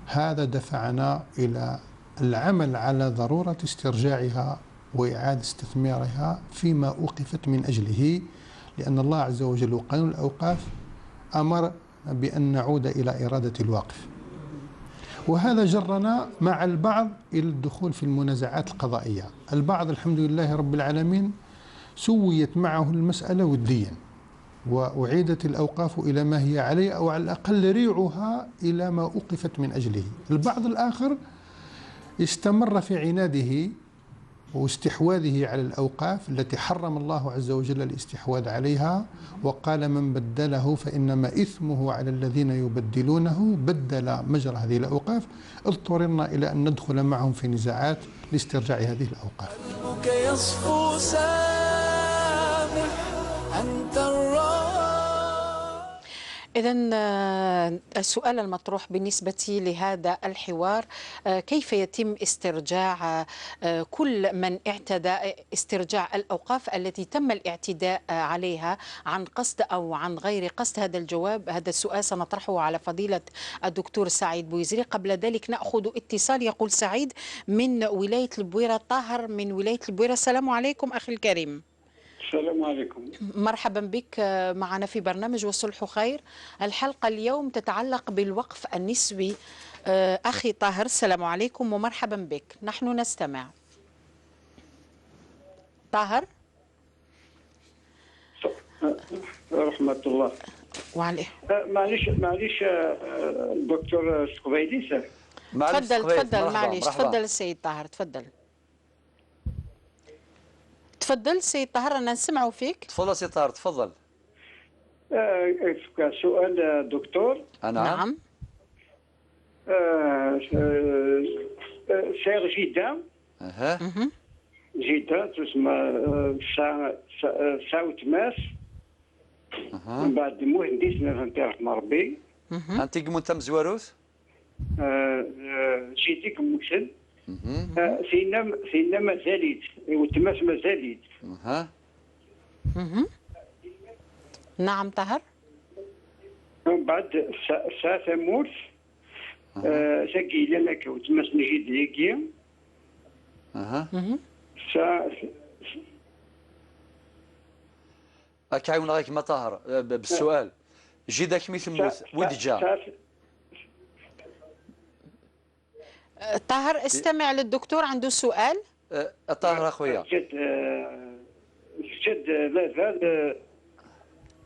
هذا دفعنا إلى العمل على ضرورة استرجاعها وإعادة استثمارها فيما أوقفت من أجله، لأن الله عز وجل وقانون الأوقاف أمر بأن نعود إلى إرادة الواقف. وهذا جرنا مع البعض إلى الدخول في المنازعات القضائية. البعض، الحمد لله رب العالمين، سويت معه المسألة وديا، وأعيدت الأوقاف إلى ما هي عليه، أو على الأقل ريعها إلى ما أوقفت من أجله. البعض الآخر استمر في عناده واستحواذه على الأوقاف التي حرم الله عز وجل الاستحواذ عليها، وقال: "من بدله فإنما إثمه على الذين يبدلونه". بدل مجرى هذه الأوقاف، اضطررنا إلى أن ندخل معهم في نزاعات لاسترجاع هذه الأوقاف. قلبك يصفو سامح، أنت الراحة. إذن السؤال المطروح بالنسبة لهذا الحوار، آه، كيف يتم استرجاع، آه، كل من اعتدى، استرجاع الأوقاف التي تم الاعتداء عليها عن قصد أو عن غير قصد؟ هذا الجواب، هذا السؤال سنطرحه على فضيلة الدكتور سعيد بويزري. قبل ذلك نأخذ اتصال. يقول سعيد من ولاية البويرة، طاهر من ولاية البويرة. السلام عليكم أخي الكريم. السلام عليكم. مرحبا بك، آه، معنا في برنامج والصلح خير. الحلقة اليوم تتعلق بالوقف النسوي. آه، أخي طاهر، السلام عليكم ومرحبا بك، نحن نستمع. طاهر؟ ورحمة الله. وعليه. آه، معليش، معليش، آه، آه، دكتور، آه، سقبايليس. معليش تفضل، سقبايليس، تفضل، مرحبا، معليش، مرحبا. تفضل السيد طاهر، تفضل. تفضل سيد طاهر، رانا نسمعوا فيك. تفضل سي طاهر، تفضل. آه، سؤال، آه، دكتور. آه، نعم. نعم. آه، آه، آه، سير جدة. اها. مهم. جدة تسمى، آه، سا-، سا-، آه، ساوت ماس. اها. من بعد موت نديس نرنتي رحمة ربي. مهم. انت قمت تمزواروث؟ آه، آه، جيتي كموسن. مهم. آه، سينا، سينا مازاليت. وتماس مازاليت. اها. مهم. نعم طاهر. من بعد سا-، سا ثمورت. آه، ساكي لنا كوت ماس نجي ديكي. اها. مهم. سا-، راك عاون غيك ما طاهر، آه، ب-، بالسؤال. جدك مي تموت، سا-، ودجا. سا-، آه، طاهر، استمع للدكتور، عنده سؤال. آه، طاهر اخويا. جد، آه، جد، آه، لا، لا، آه،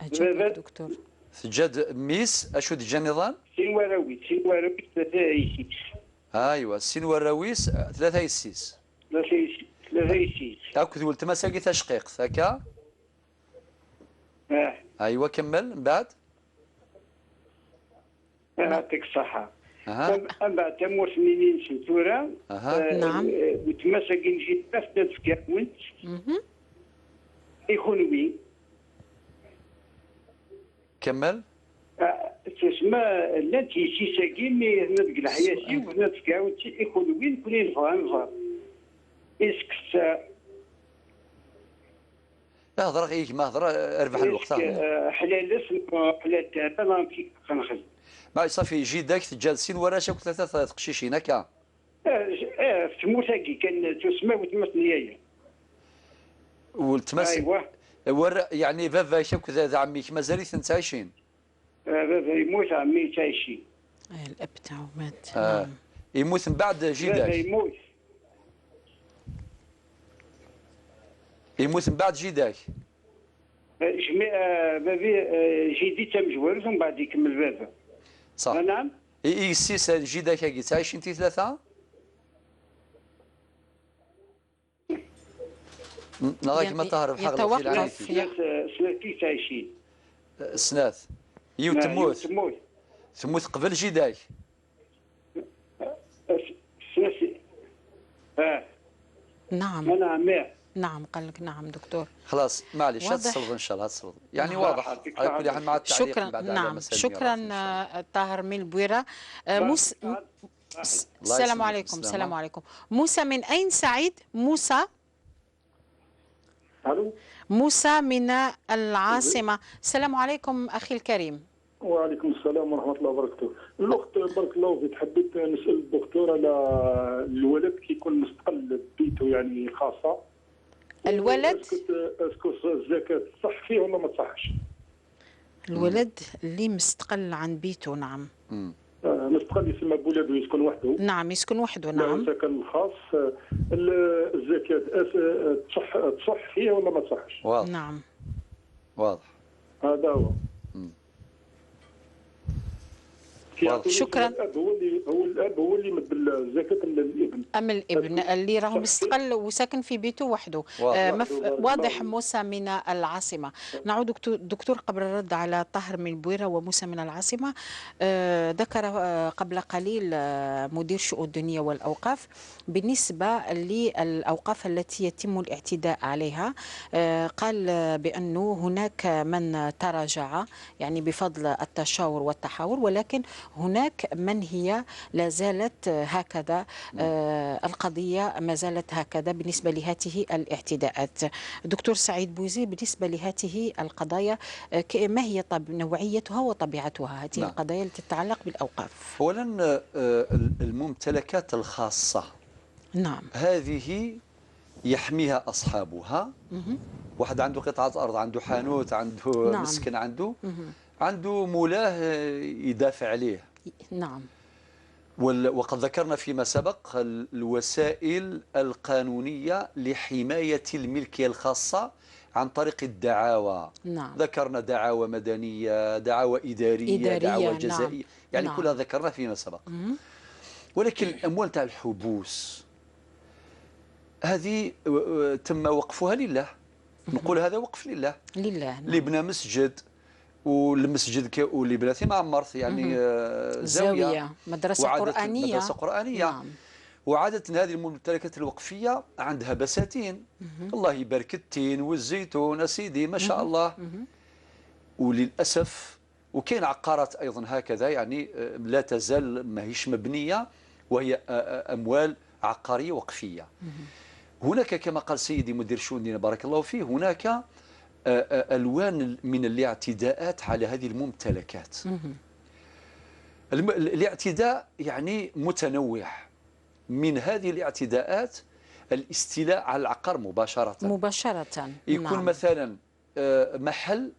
أجابك لا. دكتور. تجد ميس، اشو دجا نظام؟ سين وراويت، سين وراويت ثلاثة يسيس. ايوا، سين وراويس، آه، ثلاثة يسيس. ثلاثة يسيس، ثلاثة يسيس. اكد ولتما ساقي تشقيق، هكا؟ آه، ايوا، كمل من بعد. آه، يعطيك الصحة. اها. أم بعد تمورت منين سنتورا. اها. آه، نعم. آه، وتمسك نجي تفكر وانت مهم. يكون وين. كمل. آه، تسمى لانت يسيساكي مي هنا ديك الحياة وهنا ديك عاود يكون وين كون ينفع نفع. اسك لا، هضر غير ما هضر، اربح الوقت، ها. آه، حلال اسم، حلال تعب، انا كي كنخدم. ما صافي، جدك تجا سين وراش اكو ثلاثة تقشيشين هكا. اه، ج-، اه، في تموتاكي كان تسمى وتمثل ليا. والتمس ايوا. ور يعني باباك اكو ذا عميك مازال عايشين؟ آه، بابا يموت، عمي تعيشي. آه، الأب تاعو مات. آه. نعم. يموت من بعد بابا جدك. يموت. يموت من بعد جدك. آه، جميع، آه، بابي، آه، جدي تمجوارث ومن بعد يكمل بابا. صح. آه، نعم. اي اي سي سال جدك هاكي تعيش انت ثلاثة؟ لا، غير ما طاهر بحق الله، في يتوقف. العالم. يا- سنات، آه، سنات كي تعيشين. سنات. يو آه، تموت. تموت. تموت قبل جدك. آه، س-، سنات. اه، نعم. انا عمي. نعم، قال لك نعم دكتور. خلاص، معليش، واضح. هتصلب ان شاء الله، هتصلب. يعني نعم. واضح. يعطيك على كل الصحة. حال، مع التعليق شكرا. من بعد على نعم، مسائل شكرا. الميراث إن شاء الله. آه، طاهر من البويرة. آه، بعد- موس... بعد- الله السلام يسلمك، عليكم. السلام. السلام عليكم. موسى من أين سعيد؟ موسى. الو. موسى من العاصمة. السلام عليكم أخي الكريم. وعليكم السلام ورحمه الله وبركاته. الأخت، بارك الله فيك، حبيت نسأل الدكتور على الولد كي يكون مستقل ببيته، يعني خاصة. الولد؟ اسكو، اسكو الزكاة تصح فيه ولا ما تصحش؟ الولد اللي مستقل عن بيته، نعم. آه، مستقل يسمى بولادو يسكن وحده. نعم، يسكن وحده، له نعم. سكن خاص. آه، ال-، الزكاة أس-، آه، تصح، تصح فيه ولا ما تصحش؟ واضح. نعم. واضح. هذا هو. مم. كي يعطي شكرًا. الأب هو اللي، هو الأب هو اللي يمد الزكاة للابن. أم الابن أسكو اللي راه صح مستقل وساكن في بيته وحده. واضح. آه، مف... وحده، بارك واضح الله. موسى من العاصمة. نعود دكتور، دكتور، قبل الرد على طاهر من بويرة وموسى من العاصمة. آه، ذكر آه، قبل قليل آه، مدير شؤون الدنيا والأوقاف بالنسبة للأوقاف التي يتم الاعتداء عليها. آه، قال آه، بأنه هناك من تراجع، يعني بفضل التشاور والتحاور، ولكن هناك من هي لا زالت هكذا. آه، القضية ما زالت هكذا بالنسبة لهذه الاعتداءات. دكتور سعيد بوزي، بالنسبة لهذه القضايا، آه، ك-، ما هي طب-، نوعيتها وطبيعتها، هذه نعم. القضايا التي تتعلق بالأوقاف؟ أولا، آه، ال- الممتلكات الخاصة نعم. هذه يحميها أصحابها. واحد عنده قطعة أرض، عنده حانوت، عنده نعم. مسكن، عنده عنده مولاه، آه، يدافع عليه. نعم. وال- وقد ذكرنا فيما سبق ال- الوسائل القانونية لحماية الملكية الخاصة عن طريق الدعاوى. نعم. ذكرنا دعاوى مدنية، دعاوى إدارية، إدارية، دعاوى نعم. جزائية، يعني نعم. كلها ذكرنا فيما سبق. ولكن الأموال تاع الحبوس هذه، آه، آه، تم وقفها لله. نقول هذا وقف لله. لله، نعم. اللي بنى مسجد، والمسجد ك-، واللي بنى ثيما عمرت، يعني، آه، زاوية. زاوية، مدرسة وعادت قرآنية. مدرسة قرآنية. نعم. وعادة هذه الممتلكات الوقفية عندها بساتين. الله يبارك التين والزيتون، أسيدي، ما شاء الله. وللأسف، وكاين عقارات أيضا هكذا، يعني، آه، لا تزال ماهيش مبنية، وهي، آه، آه، أموال عقارية وقفية. هناك، كما قال سيدي مدير شؤون الدين بارك الله فيه، هناك، آه، آه، ألوان من الاعتداءات على هذه الممتلكات. الم-، ال-، الاعتداء يعني متنوع. من هذه الاعتداءات الاستيلاء على العقار مباشرة. مباشرة. يكون نعم. مثلا، آه، محل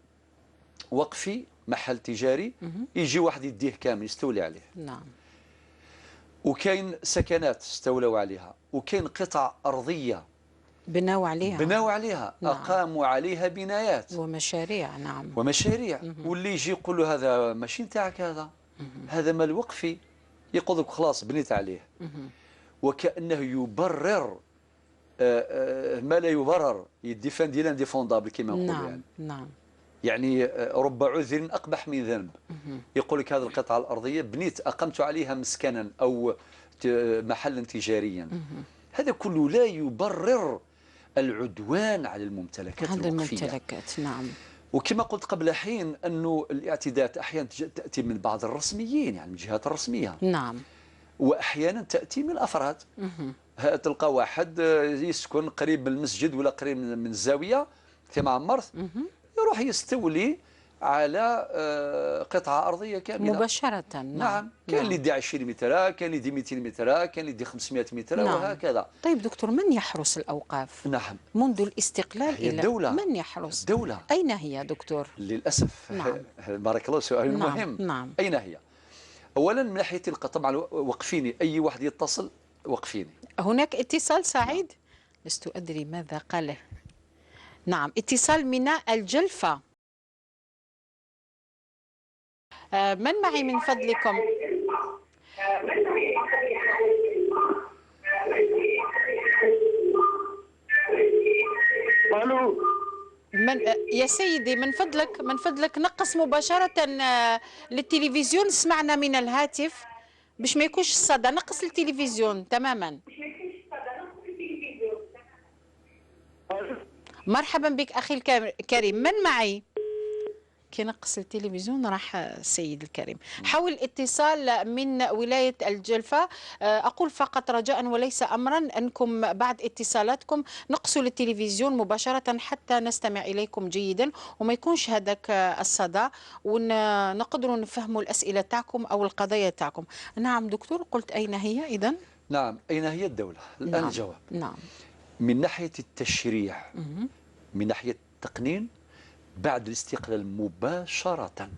وقفي، محل تجاري، يجي واحد يديه كامل، يستولي عليه. نعم. وكاين سكنات استولوا عليها، وكاين قطع أرضية بناوا عليها. بناوا عليها، نعم. أقاموا عليها بنايات ومشاريع، نعم. ومشاريع. واللي يجي يقول له: "هذا ماشي نتاعك، هذا هذا مال وقفي". يقول لك: "خلاص، بنيت عليه". وكأنه يبرر، آه، آه، ما لا يبرر، يديفاندي لانديفوندابل كما نقولوا، نعم، يعني. نعم. يعني، آه، رب عذر أقبح من ذنب. يقول لك: "هذه القطعة الأرضية بنيت، أقمت عليها مسكنا أو ت-، محلا تجاريا". هذا كله لا يبرر العدوان على الممتلكات هذه الوقفية. الممتلكات، نعم. وكما قلت قبل حين، أنه الاعتداءات أحيانا تج-، تأتي من بعض الرسميين، يعني من الجهات الرسمية، نعم. وأحيانا تأتي من الأفراد. ها، تلقى واحد، آه، يسكن قريب من المسجد ولا قريب من من الزاوية، ثيما عمرت، يروح يستولي على، آه، قطعة أرضية كاملة. مباشرة، نعم. نعم. كاين اللي يدي عشرين متر، كاين اللي يدي ميتين متر، كاين اللي يدي خمسمية متر، نعم. وهكذا. طيب دكتور، من يحرس الأوقاف؟ نعم. منذ الاستقلال هي إلى الدولة. من يحرس؟ الدولة. أين هي دكتور؟ للأسف. نعم. بارك الله، سؤال نعم، مهم. نعم. أين هي؟ أولا، من ناحية الق-، طبعا، وقفيني، أي واحد يتصل وقفيني. هناك اتصال سعيد؟ لست أدري ماذا قاله. نعم، اتصال من الجلفة. آه، من معي من فضلكم؟ الو. من، آه، يا سيدي، من فضلك، من فضلك نقص مباشرة آه، للتلفزيون، سمعنا من الهاتف باش ما يكونش الصدى. نقص التلفزيون تماما. مرحبا بك أخي الكريم، من معي؟ كي نقص التلفزيون راح السيد الكريم. حاول الاتصال من ولاية الجلفة. آه، أقول فقط رجاء وليس أمرا أنكم بعد اتصالاتكم نقصوا التلفزيون مباشرة حتى نستمع إليكم جيدا، وما يكونش هذاك، آه، الصدى، ونقدروا نفهموا الأسئلة تاعكم أو القضايا تاعكم. نعم دكتور، قلت أين هي إذن؟ نعم، أين هي الدولة؟ الآن نعم. الجواب. نعم. من ناحية التشريع، من ناحية التقنين، بعد الاستقلال مباشرة،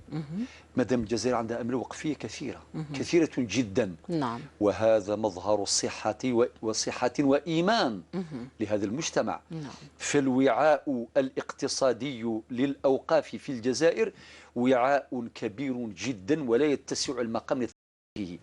مادام الجزائر عندها أموال وقفية كثيرة، كثيرة جدا. نعم. وهذا مظهر صحة و-، وصحة وإيمان لهذا المجتمع. نعم. فالوعاء الاقتصادي للأوقاف في الجزائر وعاء كبير جدا، ولا يتسع المقام فيه،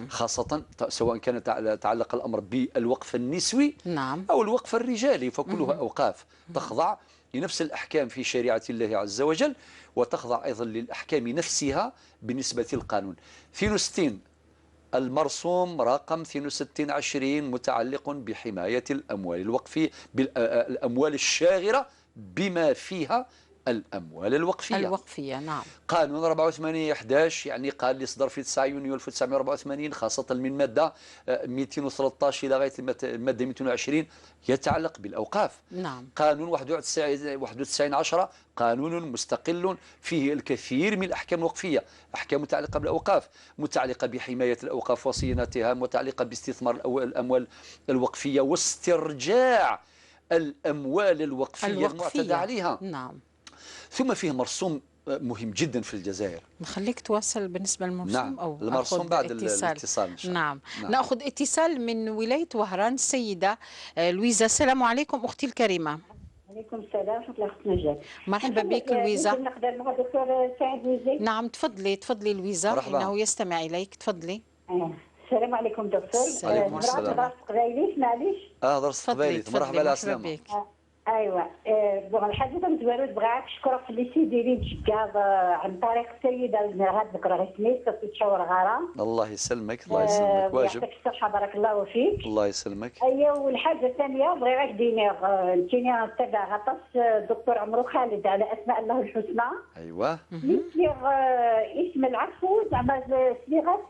خاصة ت-، سواء كان تع-، تعلق الأمر بالوقف النسوي نعم. أو الوقف الرجالي، فكلها أوقاف تخضع لنفس الأحكام في شريعة الله عز وجل، وتخضع أيضا للأحكام نفسها بالنسبة للقانون. اثنين وستين، المرسوم رقم اثنين وستين عشرين متعلق بحماية الأموال الوقفية، بال-، آه، آه، الأموال الشاغرة بما فيها الأموال الوقفية. الوقفية، نعم. قانون أربعة وثمانين أحداش، يعني، قال اللي صدر في تسعة يونيو ألف وتسعمية وأربعة وثمانين، خاصة من مادة، آه، ميتين وثلاثطاش إلى غاية المادة، المادة ميتين وعشرين، يتعلق بالأوقاف. نعم. قانون واحد وتسعين، واحد وتسعين عشرة، قانون مستقل فيه الكثير من الأحكام الوقفية، أحكام متعلقة بالأوقاف، متعلقة بحماية الأوقاف وصيانتها، متعلقة باستثمار الأو-، الأموال الوقفية واسترجاع الأموال الوقفية الوقفية. المعتدى عليها. نعم. ثم فيه مرسوم مهم جدا في الجزائر. نخليك تواصل بالنسبة للمرسوم نعم. أو المرسوم أخذ بعد ال-، اتصال. الاتصال إن شاء الله. نعم. نعم. نأخذ اتصال من ولاية وهران، السيدة، آه، لويزا. السلام عليكم أختي الكريمة. عليكم السلام ورحمة الله، أخت نجاة. مرحبا بك، آه، لويزا. ممكن نقدر مع الدكتور سعيد بوزري؟ نعم، تفضلي، تفضلي لويزا، مرحبا. إنه يستمع إليك، تفضلي. آه. السلام عليكم دكتور. السلام. آه، عليكم السلام. هضرت قبايليت، معليش. آه، هضرت تفضلي، قبايليت. تفضلي، مرحبا، على مرحبا بك. آه، أيوة. آه، بون، الحاجة تاع مزوارو تبغى نشكرك في اللي سيدي لي تشكى، آه، عن طريق السيدة اللي هاد بكرة غير سميت، كنت تشاور غارة. الله يسلمك، الله يسلمك، آه، واجب. يعطيك الصحة، بارك الله فيك. الله يسلمك. أيوة، والحاجة الثانية بغي غير ديني، آه، كيني نتبع غطس، آه، الدكتور عمرو خالد على أسماء الله الحسنى. أيوة. مهم. مثل، آه، اسم العفو، زعما ز-، صيغة،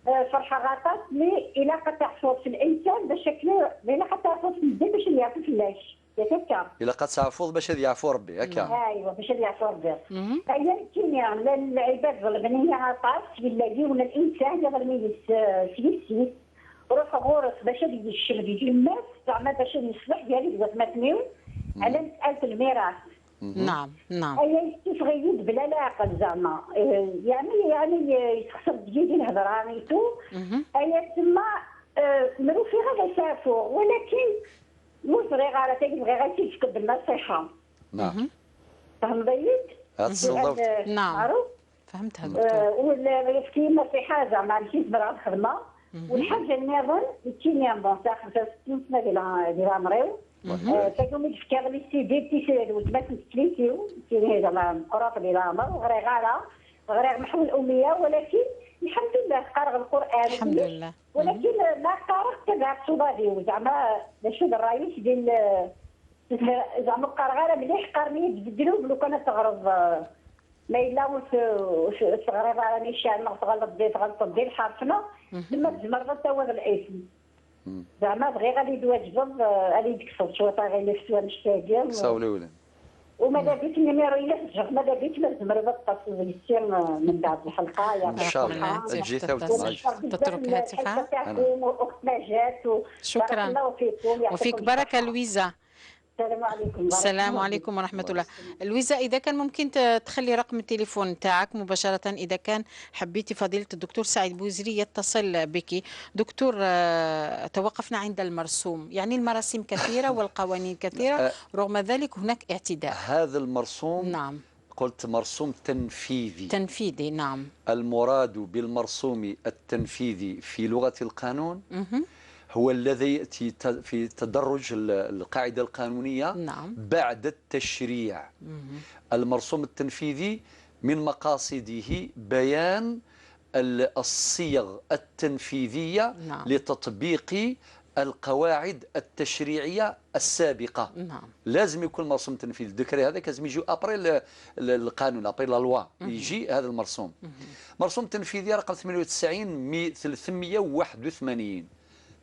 آه، فرحة غطس، مي إلا قطع صوت في الإنسان باش شكله، إلا قطع صوت في الدين باش يعرفوا فلاش. ياك هكا؟ إلا قطع صوت باش يعفو ربي، هكا؟ أيوة، باش يعفو ربي. مهم. هي الكيمياء، لا العباد ظلمني غطس، ولا يوم الإنسان يظلم يس-، سيسي. روح غورس باش يشم ديك الماس، زعما باش يصلح ديالي ديال ثمانين، على مسألة الميراث. نعم، نعم. أيا يستفغيد بلا لا عقل زعما. آه، يعني، يعني يتخسر ديالي الهضرة نيتو. مهم. أيا تما، آه، مروفي غير يسافو، ولكن مو صغير على تاكي بغي غير تيفكد النصيحة. نعم. مهم. فهم بيت؟ هاد الصدف. لأن نعم. معروف؟ فهمتها دكتور. آه، ولا يفتي نصيحة زعما ماشي زمرة الخدمة. مهم. والحاجة اللي نظن يتيني بون سا خمسة وستين سنة ديال ديال عمري. مهم. آه، تاكم يفكر لي سي دي تي سي ولد ما تمثليتيو، تيني زعما قراب ديال العمر، وغري غالا، غري محو الأمية، ولكن الحمد لله قارغ القرآن. الحمد لله. ولكن ما قارغ تبع الصوبادي، وزعما نشوف الرئيس ديال، زعما قارغ غير مليح، قارني بالذنوب لو كان تغرب، آه، ما إلا وت-، وت-، تغرب على نيشان، ما تغلط دي، تغلط دي الحرفنة، تما تزمر غير تاوغ الاسم. زعما بغي غادي يتواجد، آه، غادي يديك صوت شوية، غير اللي فتوى مشتاقين. ساولي ولي. وماذا بيك النيميرو إلا سجلت، ماذا بيك ما تزمر بالتصل يسير من بعد الحلقة، يا إن شاء الله. تجي ثاوت معاك. تترك هاتفها. تاعكم وأخت نجاة و-، شكرًا. بارك الله فيكم، يعطيكم وفيك بركة الصحة. لويزا. السلام عليكم. السلام عليكم ورحمة الله. لويزا، إذا كان ممكن ت-، تخلي رقم التليفون تاعك مباشرة، إذا كان حبيتي فضيلة الدكتور سعيد بوزري يتصل بك. دكتور، آه، توقفنا عند المرسوم، يعني المراسيم كثيرة والقوانين كثيرة، آه، رغم ذلك هناك اعتداء. هذا المرسوم نعم. قلت مرسوم تنفيذي. تنفيذي، نعم. المراد بالمرسوم التنفيذي في لغة القانون مهم. هو الذي يأتي ت-، في تدرج ال-، القاعدة القانونية نعم. بعد التشريع. مهم. المرسوم التنفيذي من مقاصده بيان ال-، الصيغ التنفيذية نعم. لتطبيق القواعد التشريعية السابقة. نعم. لازم يكون المرسوم التنفيذي، الديكري هذاك لازم يجي ابري ال-، ال-، القانون، ابري لا لوا، يجي هذا المرسوم. مرسوم تنفيذي رقم ثمانية وتسعين مي-، ثلاثمية وواحد وثمانين.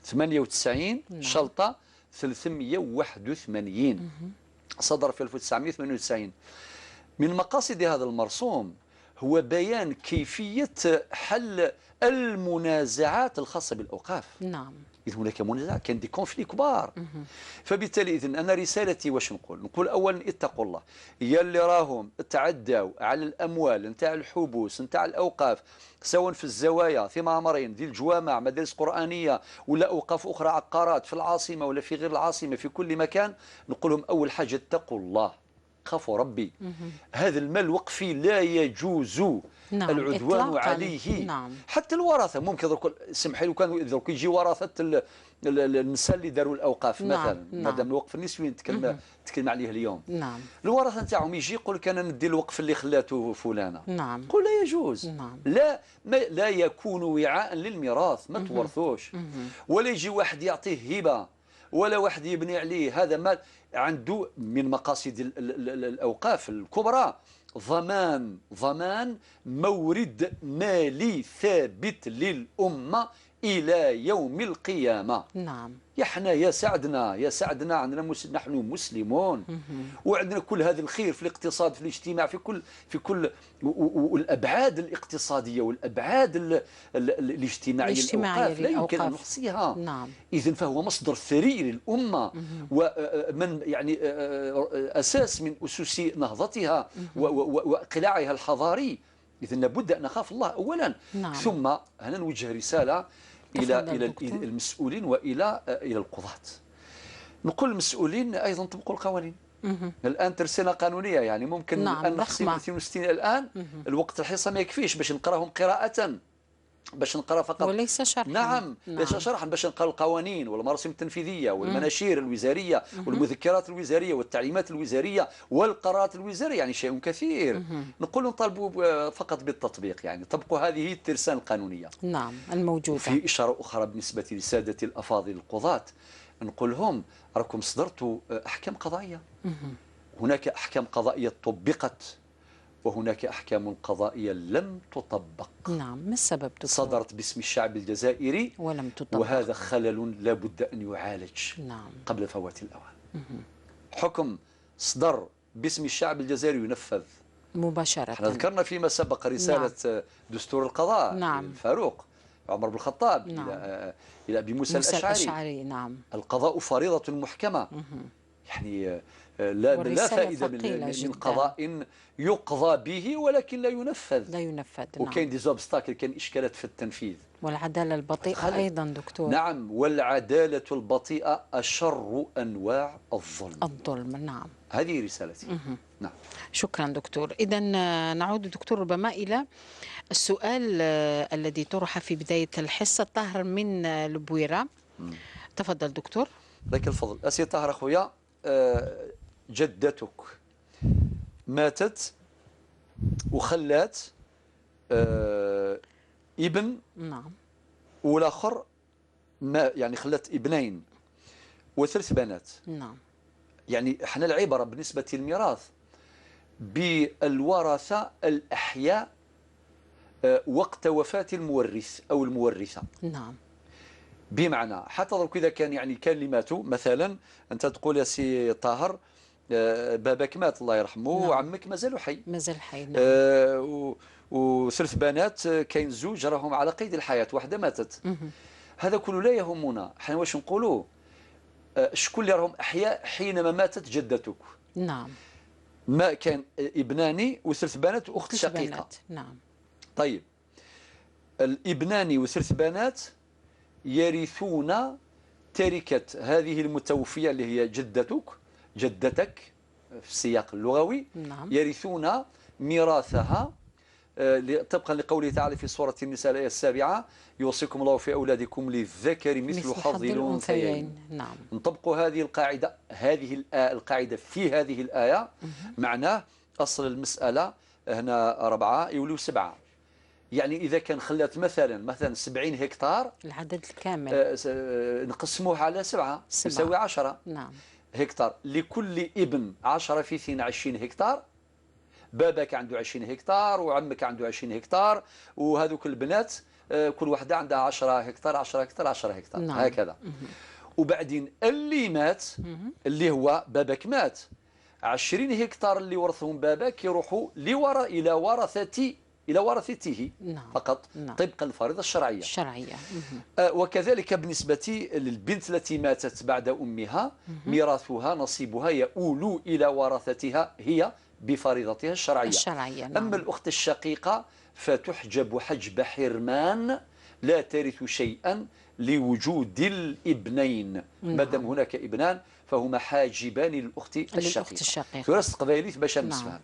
ثمانية وتسعين نعم. شلطة ثلاثمية وواحد وثمانين. صدر في ألف وتسعمية وثمانية وتسعين. من مقاصد هذا المرسوم هو بيان كيفية حل المنازعات الخاصة بالأوقاف. نعم. إذ هناك منازعة، كان دي كونفلي كبار. فبالتالي إذن أنا رسالتي واش نقول؟ نقول أولا اتقوا الله. يا اللي راهم تعداو على الأموال نتاع الحبوس نتاع الأوقاف، سواء في الزوايا، في معمرين، ذي الجوامع، مدارس قرآنية، ولا أوقاف أخرى، عقارات في العاصمة ولا في غير العاصمة، في كل مكان، نقول لهم أول حاجة اتقوا الله. خافوا ربي. هذا المال الوقفي لا يجوز نعم، العدوان إطلاقًا. عليه. نعم. حتى الورثة ممكن درك، سمحي لي، كان درك يجي ورثة ال-، ال-، ال-، النساء اللي داروا الأوقاف نعم، مثلًا، نعم. مادام الوقف النسوي نتكلم، تكلم عليه اليوم. نعم. الورثة نتاعهم يجي يقول لك: "أنا ندي الوقف اللي خلاته فلانة." نعم. قول: "لا يجوز." نعم. لا، ما، لا يكون وعاء للميراث، ما تورثوش. ولا يجي واحد يعطيه هبة، ولا واحد يبني عليه، هذا مال عنده من مقاصد ال-، ال-، ال-، ال-، الأوقاف الكبرى ضمان، ضمان مورد مالي ثابت للأمة إلى يوم القيامة. نعم. يا حنا يا سعدنا، يا سعدنا، عندنا مس-، نحن مسلمون، وعندنا كل هذا الخير في الاقتصاد، في الاجتماع، في كل، في كل، و-، و-، و-، والأبعاد الاقتصادية والأبعاد ال-، ال-، ال-، الاجتماعية، الاجتماعية الأوقاف، لا يمكن أن للأوقاف. نحصيها. نعم. إذن فهو مصدر ثري للأمة، ومن، يعني، آه، آه، أساس من أسس نهضتها و-، و-، و-، وإقلاعها الحضاري. إذن لابد أن نخاف الله أولًا. نعم. ثم أنا نوجه رسالة إلى، تفضل إلى دكتور. المسؤولين وإلى، آه، إلى القضاة. نقول المسؤولين أيضًا طبقوا القوانين. الآن ترسانة قانونية، يعني ممكن نعم، الآن نخصم ضخمة. اثنين وستين الآن، الوقت الحصة ما يكفيش باش نقراهم قراءة، باش نقرا فقط. وليس شرحا. نعم، ليس نعم. شرحا، باش نقرا القوانين والمراسم التنفيذية والمناشير الوزارية والمذكرات الوزارية والتعليمات الوزارية والقرارات الوزارية، يعني شيء كثير. نقول نطالبوا ب-، فقط بالتطبيق، يعني طبقوا هذه الترسانة القانونية. نعم، الموجودة. وفي إشارة أخرى بالنسبة لسادة الأفاضل القضاة، نقول لهم: راكم صدرتوا، آه، أحكام قضائية. هناك أحكام قضائية طبقت، وهناك أحكام قضائية لم تطبق. نعم، ما السبب دكتور؟ صدرت باسم الشعب الجزائري، ولم تطبق. وهذا خلل لا بد أن يعالج نعم. قبل فوات الأوان. حكم صدر باسم الشعب الجزائري ينفذ. مباشرة. احنا ذكرنا فيما سبق رسالة نعم. دستور القضاء نعم. الفاروق عمر بن الخطاب نعم. إلى، إلى أبي موسى موسى الأشعري. الأشعري، نعم. القضاء فريضة محكمة. يعني، آه، لا، لا والرسالة فائدة من، ثقيلة من، من جدًا. قضاء يقضى به ولكن لا ينفذ. لا ينفذ، نعم. وكاين دي زوبستاكل، كاين إشكالات في التنفيذ. والعدالة البطيئة خلل. أيضًا دكتور. نعم، والعدالة البطيئة أشر أنواع الظلم. الظلم، نعم. هذه رسالتي. نعم. شكرًا دكتور. إذن، آه، نعود دكتور ربما إلى السؤال، آه، الذي طرح في بداية الحصة، طاهر من، آه، البويرة. تفضل دكتور. لك الفضل. أسي طاهر أخويا، آه، جدتك ماتت وخلات، آه، ابن نعم. والآخر ما، يعني خلات ابنين وثلاث بنات. نعم. يعني احنا العبرة بالنسبة للميراث بالورثة الأحياء، آه، وقت وفاة المورث أو المورثة. نعم. بمعنى، حتى درك إذا كان، يعني، كان اللي ماتوا، مثلًا، أنت تقول يا سي طاهر، آه، باباك مات الله يرحمه نعم. وعمك مازالو حي. مازال حي، نعم. آه، و-، وثلاث بنات، آه، كاين زوج راهم على قيد الحياة، واحدة ماتت. هذا كله لا يهمنا، حنا واش نقولوا؟ آه، شكون اللي راهم أحياء حينما ماتت جدتك؟ نعم. ما كان، آه، ابنان وثلاث بنات وأخت ثلاث شقيقة. بنات، نعم. طيب، الابنان وثلاث بنات يرثون تركة هذه المتوفية اللي هي جدتك، جدتك في السياق اللغوي، نعم. يرثون ميراثها، آه، ل-، طبقًا لقوله تعالى في سورة النساء الآية السابعة: "يوصيكم الله في أولادكم للذكر مثل مثل حظ حظ الأنثيين". الأنثيين، نعم. نطبق هذه القاعدة، هذه الآ-، القاعدة في هذه الآية، معناه أصل المسألة هنا ربعة يوليو سبعة. يعني إذا كان خلات مثلًا، مثلًا سبعين هكتار، العدد الكامل. آه، س-، آه، نقسموه على سبعة، سبعة. يساوي عشرة نعم. هكتار. لكل ابن عشرة في اثنين وعشرين هكتار، باباك عنده عشرين هكتار وعمك عنده عشرين هكتار، وهذوك البنات، آه، كل واحدة عندها عشرة هكتار، عشرة هكتار، عشرة هكتار، نعم. هكذا. وبعدين اللي مات، اللي هو باباك مات، عشرين هكتار اللي ورثهم باباك يروحوا لورا-، إلى ورثة، إلى ورثته نعم. فقط، نعم. طبقا للفريضة الشرعية. الشرعية. آه، وكذلك بالنسبة للبنت التي ماتت بعد أمها، ميراثها، نصيبها يؤول إلى ورثتها هي بفريضتها الشرعية. الشرعية، نعم. أما الأخت الشقيقة فتحجب حجب حرمان، لا ترث شيئا لوجود الابنين. نعم. ما دام هناك ابنان فهما حاجبان للأخت الشقيقة. الشقيقة. ثلاث قبايليث باش نعم. نسفهم.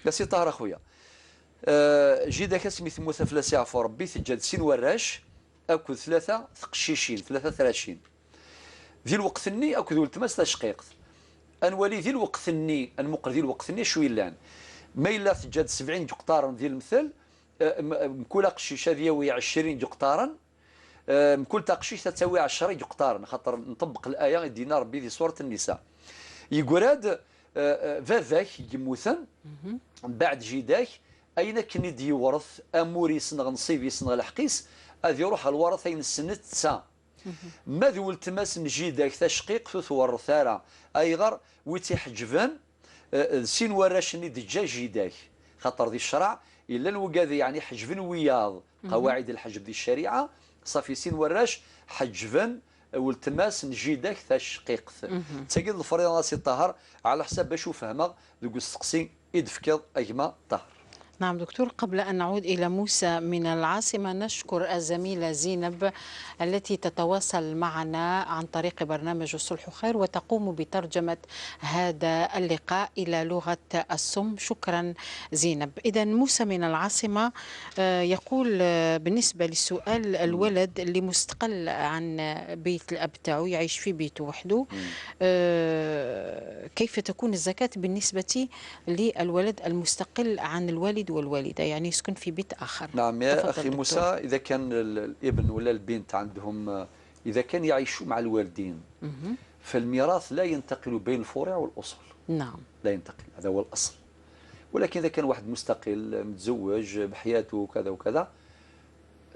يا سي طاهر أخويا، آه، جدك اسمي ثموثة فلاس يعفو ربي، تجد سين وراش، أكد ثلاثة ثقشيشين، ثلاثة ثراشين. ذي الوقت الني أكد ولتماس تشقيقت. أنوالي ذي الوقت الني، أنمقر ذي الوقت الني شو يلان. ما إلا تجد سبعين جقطارا ذي المثل، آه، م-، مكل قشيش هذه يوي عشرين جقطارا، آه، مكل تقشيش تساوي عشرة جقطارا، خاطر نطبق الآية دينا ربي ذي سورة النساء. يقراد، آه، آه، فذاك يموتن، بعد جداك، أين كني ديورث أموري سنغ نصيبي سنغ الحقيس، أذي يروح الورث أين السنة تسعة. ما ذي ولتماس نجيداك تشقيق ثوث ورثارة. أيغر ويتي حجبن، آه، آه، سين وراش ني دجا جيداك. خاطر ذي الشرع إلا الوقاذي يعني حجبن وياض. قواعد الحجب ذي الشريعة، صافي سين وراش حجبن ولتماس نجيداك تشقيقت. تجد الفريضة سي طاهر على حسب باش فهمه ذو السقسي إدفكض أجمع طاهر. نعم دكتور، قبل أن نعود إلى موسى من العاصمة، نشكر الزميلة زينب التي تتواصل معنا عن طريق برنامج الصلح خير وتقوم بترجمة هذا اللقاء إلى لغة الصم. شكرا زينب. إذا موسى من العاصمة، آه، يقول، آه، بالنسبة للسؤال، الولد اللي مستقل عن بيت الأب تاعو، يعيش في بيته وحده، آه، كيف تكون الزكاة بالنسبة للولد المستقل عن الوالد والوالدة، يعني يسكن في بيت آخر؟ نعم يا أخي موسى، إذا كان ال-، الابن ولا البنت عندهم، آه، إذا كان يعيشوا مع الوالدين، فالميراث لا ينتقل بين الفروع والأصول. نعم. لا ينتقل، هذا هو الأصل. ولكن إذا كان واحد مستقل، متزوج، بحياته، كذا وكذا،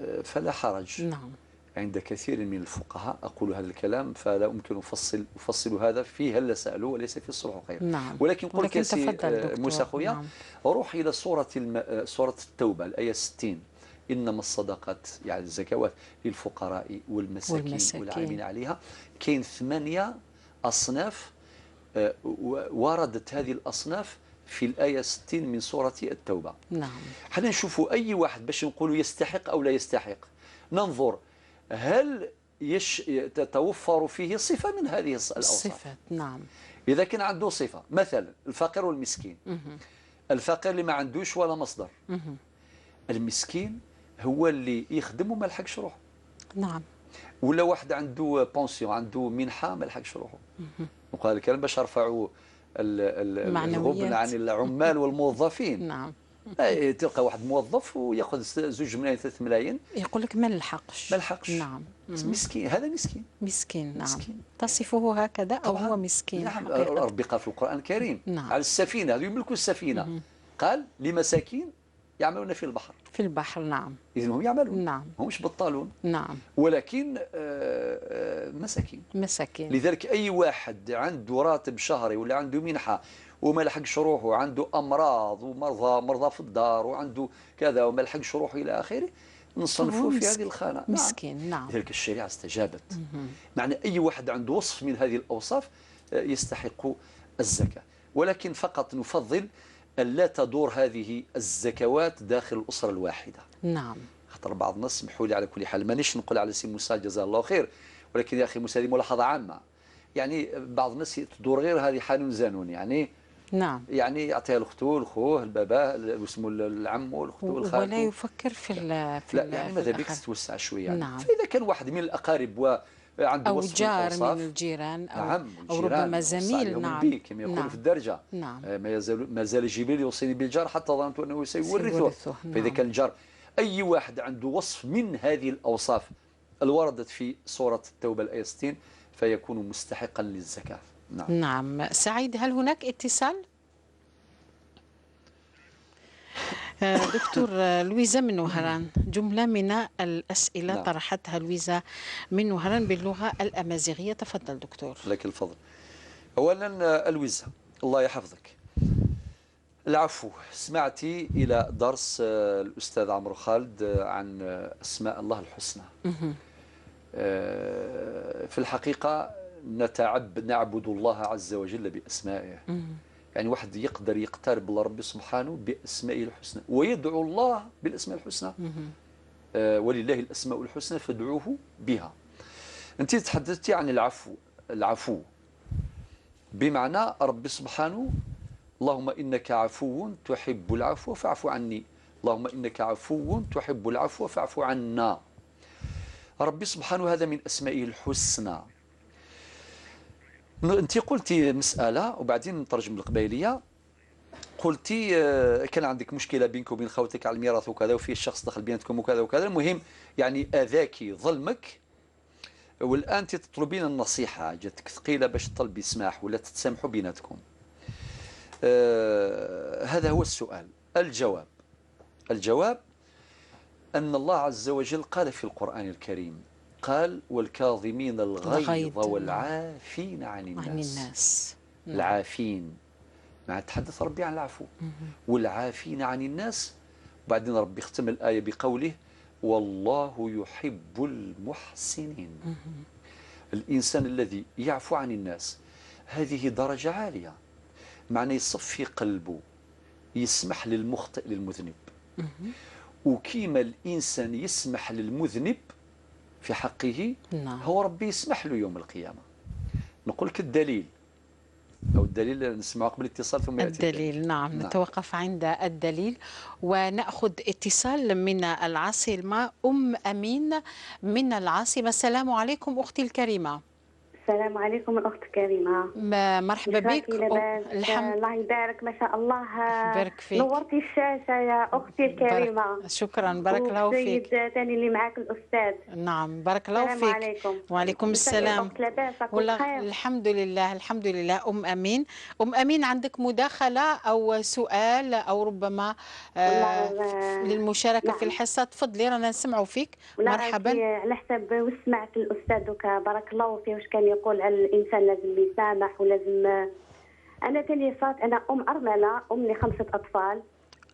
آه، فلا حرج. نعم. عند كثير من الفقهاء، أقول هذا الكلام فلا أمكن أفصل، أفصل هذا في هل سألوا وليس في الصلح خير. نعم. ولكن قلت ولكن يا سي، تفضل آه، دكتور. موسى خويا، نعم. روح إلى سورة الم-، آه، سورة التوبة، الآية ستين: "إنما الصدقات"، يعني الزكوات، "للفقراء والمساكين والمساكين. والعاملين عليها". كاين ثمانية أصناف، آه، و-، وردت هذه الأصناف في الآية ستين من سورة التوبة. نعم. حنا نشوفوا أي واحد باش نقولوا يستحق أو لا يستحق، ننظر هل يش-، تتوفر فيه صفة من هذه الص-، الأوصاف. الصفات، نعم. إذا كان عنده صفة، مثلًا الفقير والمسكين. الفقير اللي ما عندوش ولا مصدر. المسكين هو اللي يخدم وما لحقش روحه. نعم. ولا واحد عنده بونسيون، عنده منحة، ما لحقش روحه. نقول هذا الكلام باش نرفعوا ال-، ال-، ال-، معنويات. الغبن عن العمال والموظفين. نعم. أي، تلقى واحد موظف وياخذ س-، زوج ملايين، ثلاثة ملايين. يقول لك ما نلحقش. ما لحقش. نعم. مسكين، هذا مسكين. مسكين، نعم. مسكين. تصفه هكذا أو طبعًا. هو مسكين نعم، حقيقة. ربي قال في القرآن الكريم نعم. على السفينة، هذو يملكوا السفينة. قال: "لمساكين يعملون في البحر". في البحر، نعم. إذن هم يعملون. نعم. هم مش بطالون. نعم. ولكن، آه، آه، مساكين. مساكين. لذلك أي واحد عنده راتب شهري ولا عنده منحة وما لحقش روحه، وعنده أمراض ومرضى، مرضى في الدار، وعنده كذا وما لحقش روحه إلى آخره، نصنفوه في هذه الخانة. نعم. مسكين، نعم. لذلك الشريعة استجابت. معنى أي واحد عنده وصف من هذه الأوصاف، آه، يستحق الزكاة. ولكن فقط نفضل ألا تدور هذه الزكوات داخل الأسرة الواحدة. نعم. خاطر بعض الناس، سمحوا لي على كل حال، مانيش نقول على سي موسى جزاه الله خير، ولكن يا أخي موسى، هذه ملاحظة عامة. يعني بعض الناس تدور غير هذه حانون زانون، يعني. نعم. يعني يعطيها لأختو، لخوه، لباباه، ل-، واسمو ل-، لعمو، لأختو، و-، لخالتو. ولا يفكر في لا. ال-، في لا، ال-، يعني في ماذا بيك الآخر. تتوسع شوية. نعم. فإذا كان واحد من الأقارب و-، عنده أو وصف من جار الأوصاف. من الجيران أو، نعم، أو الجيران ربما وصى زميل، عليهم نعم. البيك كما يقولوا نعم. في الدرجة. نعم. آه، ما يزال، ما زال جبريل يوصيني بالجار حتى ظننت أنه سيورثه. سيورثه، فإذا نعم. كان الجار أي واحد عنده وصف من هذه الأوصاف الوردة في سورة التوبة الآية ستين فيكون مستحقا للزكاة. نعم. نعم. سعيد، هل هناك اتصال؟ آه، دكتور، آه، لويزا من وهران، جملة من الأسئلة نعم. طرحتها لويزا من وهران باللغة الأمازيغية. تفضل دكتور. لك الفضل. أولا، آه، لويزا، الله يحفظك. العفو. سمعتي إلى درس، آه، الأستاذ عمرو خالد، آه، عن، آه، أسماء الله الحسنى. آه، في الحقيقة نتعب نعبد الله عز وجل بأسمائه. يعني واحد يقدر يقترب لربي سبحانه بأسمائه الحسنى ويدعو الله بالأسماء الحسنى. آه، ولله الأسماء الحسنى فادعوه بها. أنت تحدثتي عن العفو. العفو بمعنى ربي سبحانه: اللهم إنك عفو تحب العفو فاعف عني. اللهم إنك عفو تحب العفو فاعف عنا. ربي سبحانه هذا من أسمائه الحسنى. ن-، أنت قلتي مسألة وبعدين نترجم القبايلية. قلتي، آه، كان عندك مشكلة بينك وبين خوتك على الميراث وكذا، وفي الشخص دخل بيناتكم وكذا وكذا، المهم يعني أذاك، ظلمك، والآن تطلبين النصيحة، جاتك ثقيلة باش تطلبي سماح ولا تتسامحوا بيناتكم. آه، هذا هو السؤال. الجواب، الجواب أن الله عز وجل قال في القرآن الكريم، قال: "والكاظمين الغيظ والعافين عن الناس". عن الناس. نعم. العافين، مع تحدث ربي عن العفو. "والعافين عن الناس". بعدين ربي ختم الآية بقوله: "والله يحب المحسنين". الإنسان الذي يعفو عن الناس، هذه درجة عالية، معنى يصفي قلبه، يسمح للمخطئ، للمذنب. وكيما الإنسان يسمح للمذنب في حقه، نعم. هو ربي يسمح له يوم القيامة. نقول لك الدليل، أو الدليل نسمعه قبل الاتصال ثم يأتي الدليل. الدليل. نعم، نعم. نتوقف عند الدليل ونأخذ اتصال من العاصمة. أم أمين من العاصمة، السلام عليكم أختي الكريمة. السلام عليكم الأخت الكريمة. مرحبا بك. لاباس؟ الحمد. الله يبارك، ما شاء الله. يبارك فيك. نورتي الشاشة يا أختي الكريمة. شكرا، بارك الله فيك. والسيد ثاني اللي معاك الأستاذ. نعم، بارك الله فيك. السلام عليكم. وعليكم السلام. لاباس؟ والله بخير. الحمد لله، الحمد لله. أم أمين، أم أمين، عندك مداخلة أو سؤال أو ربما آه للمشاركة نعم. في الحصة؟ تفضلي، رانا نسمعوا فيك. مرحبا. على حسب واش سمعت الأستاذ دوكا، بارك الله فيه، واش كان يقول على الإنسان لازم يسامح ولازم. أنا تاني صارت، أنا أم أرملة، أم لخمسة أطفال.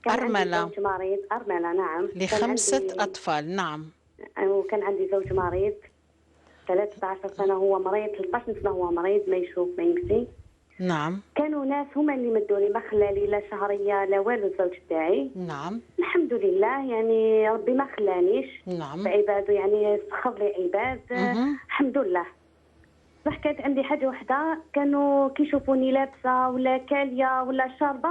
كان أرملة. عندي زوج مريض، أرملة نعم. لخمسة أطفال، نعم. وكان عندي زوج مريض، ثلاثة عشر سنة هو مريض، ثلطاش سنة هو مريض، ما يشوف ما يمشي. نعم. كانوا ناس هما اللي مدوا لي، ما خلى لي لا شهرية لا والو الزوج تاعي. نعم. الحمد لله، يعني ربي ما خلانيش. نعم. بعباده، يعني سخر لي عباد. الحمد لله. بصح كانت عندي حاجة وحدة، كانوا كي يشوفوني لابسة ولا كالية ولا شاربة،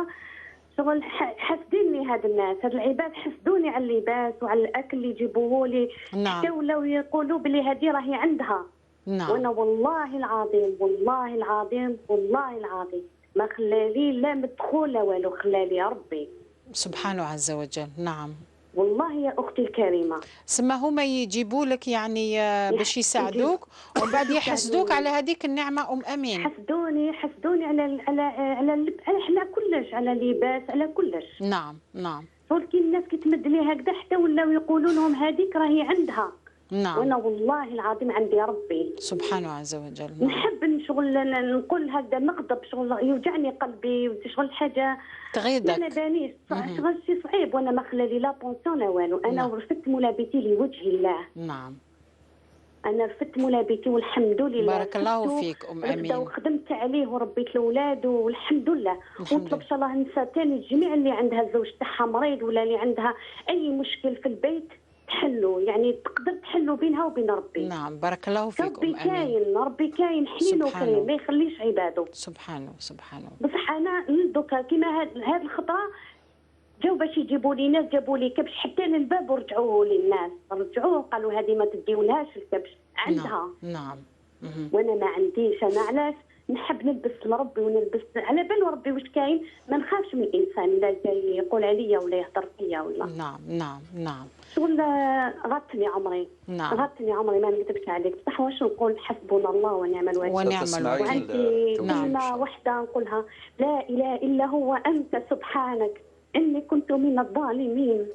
شغل حاسديني هاد الناس، هاد العباد حسدوني على اللباس وعلى الأكل اللي يجيبوه لي. نعم. حتى ولاو يقولوا بلي هادي راهي عندها. نعم. وأنا والله العظيم، والله العظيم، والله العظيم ما خلالي لا مدخول لا والو، خلالي ربي. سبحانه عز وجل. نعم. والله يا أختي الكريمة. سما هما يجيبوا لك يعني آه، باش يساعدوك، ومن بعد يحسدوك على هذيك النعمة أم أمين. حسدوني، حسدوني على على على على حنا كلش، على لباس، على كلش. نعم، نعم. ولكن الناس كي تمد لي هكذا حتى ولاو يقولوا لهم هذيك راهي عندها. نعم. وأنا والله العظيم عندي ربي. سبحانه عز وجل. نعم. نحب شغل نقول هكذا نغضب، شغل يوجعني قلبي، شغل حاجة. تغيضك. ما بانيش، شغل شي صعيب، وأنا ما خلالي لا بونسيون لا والو، أنا نعم. رفدت مولابيتي لوجه الله. نعم. أنا رفدت مولابيتي والحمد لله. بارك الله فيك أم أمين. وخدمت عليه وربيت الأولاد والحمد لله. ونطلب إن شاء الله نسى ثاني جميع اللي عندها الزوج تاعها مريض ولا اللي عندها أي مشكل في البيت تحلو، يعني تقدر تحلو بينها وبين ربي. نعم، بارك الله فيك أم أمين. ربي كاين، ربي كاين حنين وكريم، ما يخليش عباده. سبحانه، سبحانه. بصح أنا دوكا كيما هاد هاد الخطرة جاو باش يجيبوا لي ناس، جابوا لي كبش حتى للباب ورجعوه للناس، رجعوه قالوا هذه ما تديولهاش الكبش عندها. نعم. وانا ما عنديش، انا علاش؟ نحب نلبس لربي ونلبس على بال ربي واش كاين، ما نخافش من الانسان لا جاي يقول عليا ولا يهضر فيا ولا. نعم، نعم، نعم. شغل آه، غطني عمري. نعم. غطني عمري، ما نكذبش عليك، بصح واش نقول؟ حسبنا الله ونعم الوكيل. ونعم ستسمعين الوكيل. وعندي التوجيه إن كلمة شاء الله. واحدة نقولها: لا إله إلا هو أنت سبحانك إني كنت من الظالمين.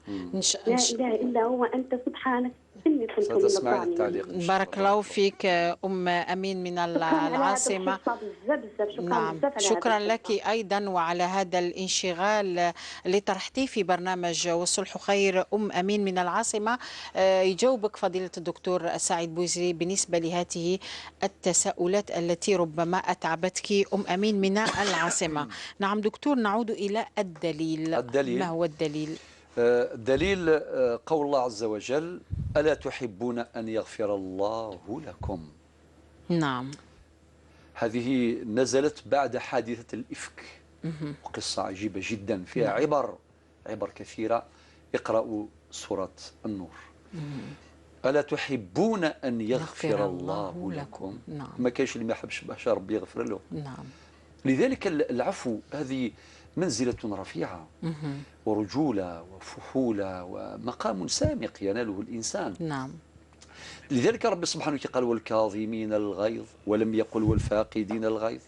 إن شاء لا إن شاء- إله إلا هو أنت سبحانك إني كنت من ستسمعين الظالمين. التعليق إن شاء بارك الله. الله فيك، آه، أم أمين من ال- شكرا على هذه العاصمة. القصة بزاف بزاف. شكرا نعم، بزاف على هذه شكرا القصة. لك أيضا وعلى هذا الانشغال اللي طرحتيه في برنامج والصلح خير. أم أمين من العاصمة، آه، يجاوبك فضيلة الدكتور سعيد بوزري بالنسبة لهذه التساؤلات التي ربما أتعبتك أم أمين من العاصمة. نعم دكتور، نعود إلى الدليل. الدليل. ما هو الدليل؟ آه، الدليل آه، قول الله عز وجل: ألا تحبون أن يغفر الله لكم؟ نعم. هذه نزلت بعد حادثة الإفك، وقصة عجيبة جدا فيها عبر، عبر كثيرة. اقرأوا سورة النور. ألا تحبون أن يغفر يغفر الله الله لكم؟ لكم. نعم. ما كاينش اللي ما يحبش باش ربي يغفر له. نعم. لذلك ال- العفو هذه منزلة رفيعة، ورجولة وفحولة ومقام سامق يناله الإنسان. نعم. لذلك ربي سبحانه وتعالى قال: والكاظمين الغيظ، ولم يقل والفاقدين الغيظ،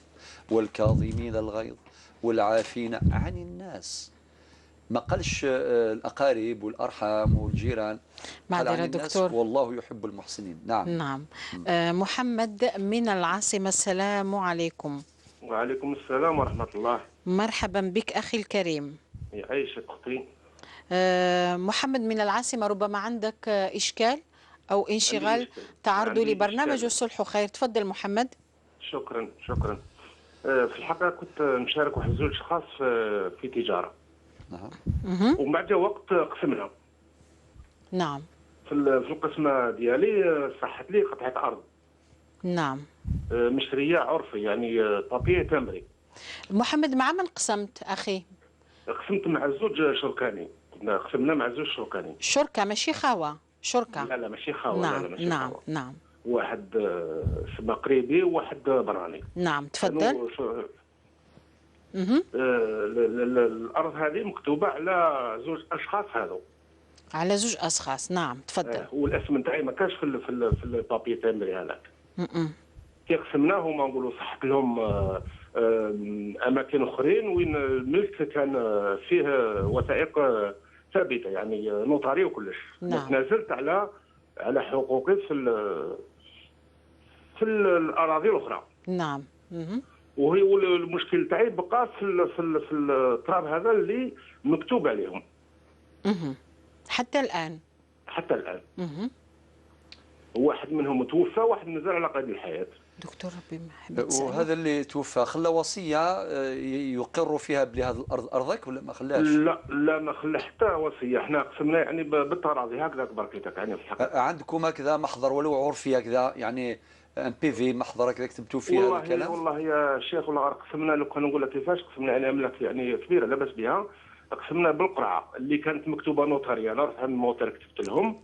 والكاظمين الغيظ والعافين عن الناس. ما قالش آه، الأقارب والأرحام والجيران، قال عن معذرة الناس: دكتور. والله يحب المحسنين. نعم. نعم. آه، محمد من العاصمة، السلام عليكم. وعليكم السلام ورحمة الله. مرحبا بك أخي الكريم. يعيشك أختي. آه، محمد من العاصمة، ربما عندك آه، إشكال أو انشغال عندي إشكال. تعرضه عندي لبرنامج إشكال. والصلح خير. تفضل محمد. شكرا، شكرا. آه، في الحقيقة كنت نشارك واحد زوج أشخاص في، في تجارة، نعم. مهم. ومن بعد جا وقت قسمنا. نعم. في ال- في القسمة ديالي آه، صحت لي قطعة أرض نعم. آه، مشرية عرفي، يعني آه، papier timbré. محمد، مع من قسمت أخي؟ قسمت مع زوج شركاني، كنا قسمنا مع زوج شركاني. شركة ماشي خاوة، شركة. لا لا، ماشي خاوة. نعم، لا لا، ماشي نعم، خاوة. نعم. واحد آه، سما قريبي وواحد براني. نعم، تفضل. كانوا ش- مهم. آه، ال- ال- ال- الأرض هذه مكتوبة على زوج أشخاص هذو. على زوج أشخاص، نعم، تفضل. آه، والاسم نتاعي ما كانش في ال- في ال- في ال papier timbré هذاك. مم. كي قسمناهم نقولوا صحت لهم آه، آه، اماكن اخرين وين الملك كان آه، فيه وثائق آه، ثابته، يعني آه، نوتاري وكلش. نعم. تنازلت على على حقوقي في ال- في ال- الاراضي الاخرى. نعم. مهم. وهي والمشكل تاعي بقى في ال- في ال- في التراب هذا اللي مكتوب عليهم. مهم. حتى الآن. حتى الان. مهم. واحد منهم توفى، واحد مازال على قيد الحياه. دكتور، ربي ما حبيت أسأله. وهذا اللي توفى خلى وصية آه، ي- يقر فيها بلي هذه الأرض أرضك ولا ما خلاش؟ لا لا، ما خلى حتى وصيه، احنا قسمنا يعني ب- بالتراضي هكذا تباركيتك، يعني في الحق. آه، عندكم هكذا محضر ولو عرفي هكذا، يعني ان بي في، محضر هكذا كتبتوا فيه هذا والله الكلام؟ والله يا شيخ، والله غير قسمنا، لو كان نقول لك كيفاش قسمنا، يعني املاك يعني كبيره لاباس بها، قسمنا بالقرعه اللي كانت مكتوبه نوتاريه، انا رحت عند النوتار كتبت لهم،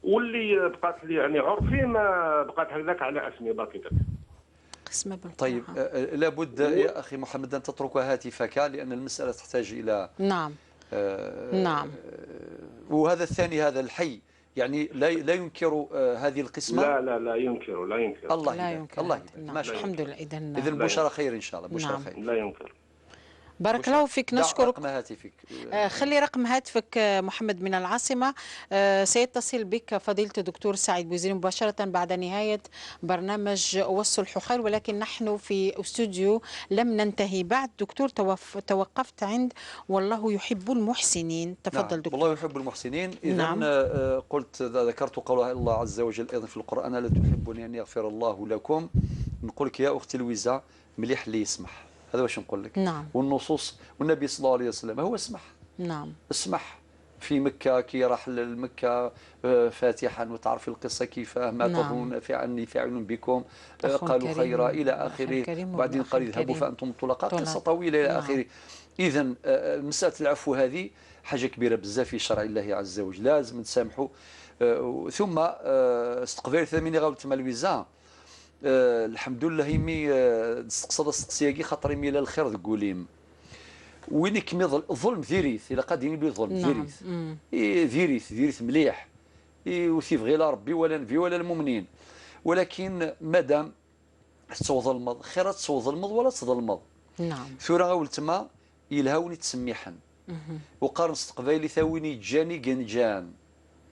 واللي بقات لي يعني عرفي ما بقات هكذاك على اسمي باكيتك. قسمة بالقرعة. طيب، آه، آه، لابد يا أخي محمد أن تترك هاتفك، لأن المسألة تحتاج إلى نعم. آه، نعم. وهذا الثاني، هذا الحي، يعني لا لا ينكر آه، هذه القسمة. لا لا لا ينكر، لا ينكر. الله لا يبارك، ينكر. الله يبارك. نعم. ما شاء الله. الحمد لله. إذن إذن بشرى خير إن شاء الله، بشرى نعم. خير. لا ينكر. بارك الله فيك، دع نشكرك. رقم هاتفك. آه، خلي رقم هاتفك آه، محمد من العاصمة. آه، سيتصل بك فضيلة الدكتور سعيد بوزيري مباشرة بعد نهاية برنامج والصلح خير، ولكن نحن في استوديو لم ننتهي بعد. دكتور، توف- توقفت عند والله يحب المحسنين. تفضل نعم. دكتور. والله يحب المحسنين. إذا نعم. آه، قلت ذكرت قول الله عز وجل أيضا في القرآن: ألا تحبون أن يغفر الله لكم؟ نقول لك يا أختي لويزا، مليح اللي يسمح. هذا واش نقول لك. نعم. والنصوص، والنبي صلى الله عليه وسلم هو سمح. نعم. اسمح. في مكة كي راح لمكة آه، فاتحا، وتعرفي القصة كيفاه: ما نعم. تظنون فعلي فاعل بكم آه، أخ قالوا كريم، خيرا إلى أخ آخره. كريم وبعدين وأخ قال: اذهبوا كريم. فأنتم الطلقاء. طلق. قصة طويلة إلى نعم. آخره. إذا مسألة العفو هذه حاجة كبيرة بزاف في شرع الله عز وجل، لازم نسامحوا. آه، ثم آه، استقبال ثمينة غاول تمالويزا. Eh, lḥemdullah imi, eh, d-testeqsaḍ asteqsi-agi, xaṭer imi yella lxir deg wul-im. Win i kem-iḍel-, ḍelm diri-t, ilaq ad yili ḍelm diri-t. I, diri-t, diri-t mliḥ. I, ur t-ibɣi la Rebbi wala Nnbi wala lmumnin. Walakin madam tettewḍelmeḍ, xir ad tettewḍelmeḍ wala ad tḍelmeḍ. Tura a weltma, yelha win i ttsemmiḥen. Uqaren s teqbaylit: a win iǧǧan i yenǧan.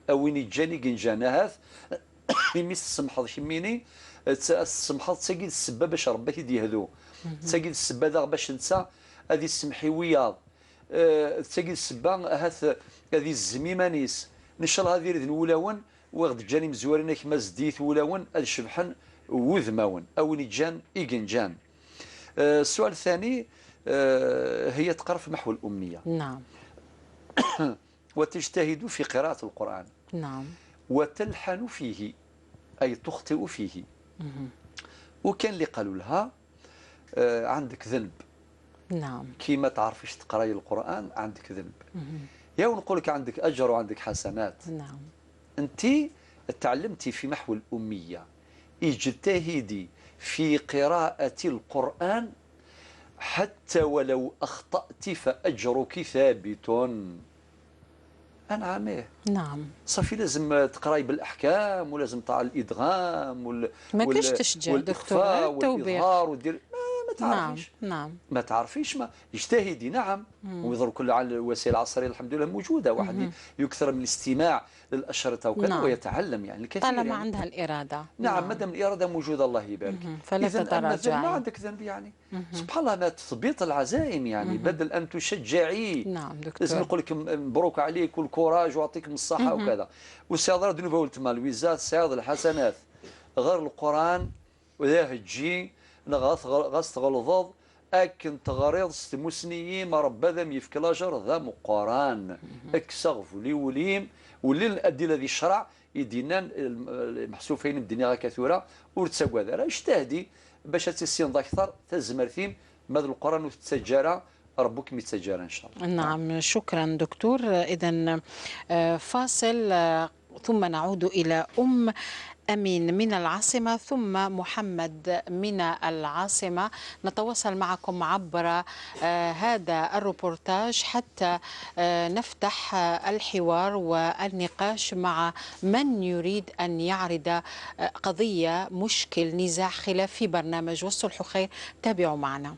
A win iǧǧan i yenǧan. Ahat imi tessemḥeḍ kemmini, ad tessemḥeḍ, d tagi d ssebba bac Rebbi ad k-id-yehdu. D tagi d ssebba daɣ bac netta ad issemḥ i wiyaḍ. Eh, d tagi d ssebba ahat ad izzem iman-is. Ncallah ad irden wulawen, wi ɣ-d-ǧǧan imezwaren akma zdit wulawen ad cebḥen wudmawen. A win iǧǧan i yenǧan. Eh, السؤال الثاني, eh, هي تقرا في محو الأمية. نعم. وتجتهد في قراءة القرآن. نعم. وتلحن فيه، أي تخطئ فيه. وكان اللي قالوا لها: آه، عندك ذنب. نعم. كي ما تعرفيش تقراي القرآن، عندك ذنب. يا ونقول لك عندك أجر وعندك حسنات. نعم. أنت تعلمتي في محو الأمية، اجتهدي في قراءة القرآن حتى ولو أخطأت فأجرك ثابت. أنعم، إيه. نعم. صافي، لازم تقراي بالأحكام، ولازم تاع الإدغام وال-، ما وال-، كاش تشجيع، والإخفاء دكتور، التوبيخ. والإظهار ودير، ما، ما تعرفيش. نعم، نعم. ما تعرفيش، ما، اجتهدي، نعم. ويظهر كل على الوسائل العصرية الحمد لله موجودة، واحد ي-، يكثر من الاستماع للأشرطة وكذا، نعم. ويتعلم يعني الكثير طالما يعني. عندها الإرادة. نعم، نعم. مادام الإرادة موجودة الله يبارك. فلا إذن أما الذنب، ما تتراجعي. عندك ذنب يعني. سبحان الله، ما تثبيط العزائم يعني، بدل أن تشجعي. نعم، دكتور. لازم نقول لك م-، مبروك عليك والكوراج ويعطيك من الصحة وكذا. وسي هضرة ذنوب ولتما لويزا، سي هذا الحسنات. غير القرآن، وذا هجي، نغاث غ-، غاس تغلظض، أكن تغريض ستموسنيي، ما ربى ذا ميفك لاجر ذا مقران. اكسغ فولي وليم، ولي الأدلة ذي الشرع، يدينان الم-، المحسوفين الدنيا هكا ثورة، ورتساقوا ذا. راه اجتهدي، باش تسين ذا أكثر، تزمرتيم، ماذا القرآن وتتسجارة، ربك متسجارة إن شاء الله. نعم، شكرا دكتور. إذن، آه، فاصل، آه، ثم نعود إلى أم أمين من العاصمة، ثم محمد من العاصمة. نتواصل معكم عبر، آه، هذا الروبورتاج حتى، آه، نفتح، آه، الحوار والنقاش مع من يريد أن يعرض، آه، قضية، مشكل، نزاع، خلاف في برنامج والصلح خير. تابعوا معنا.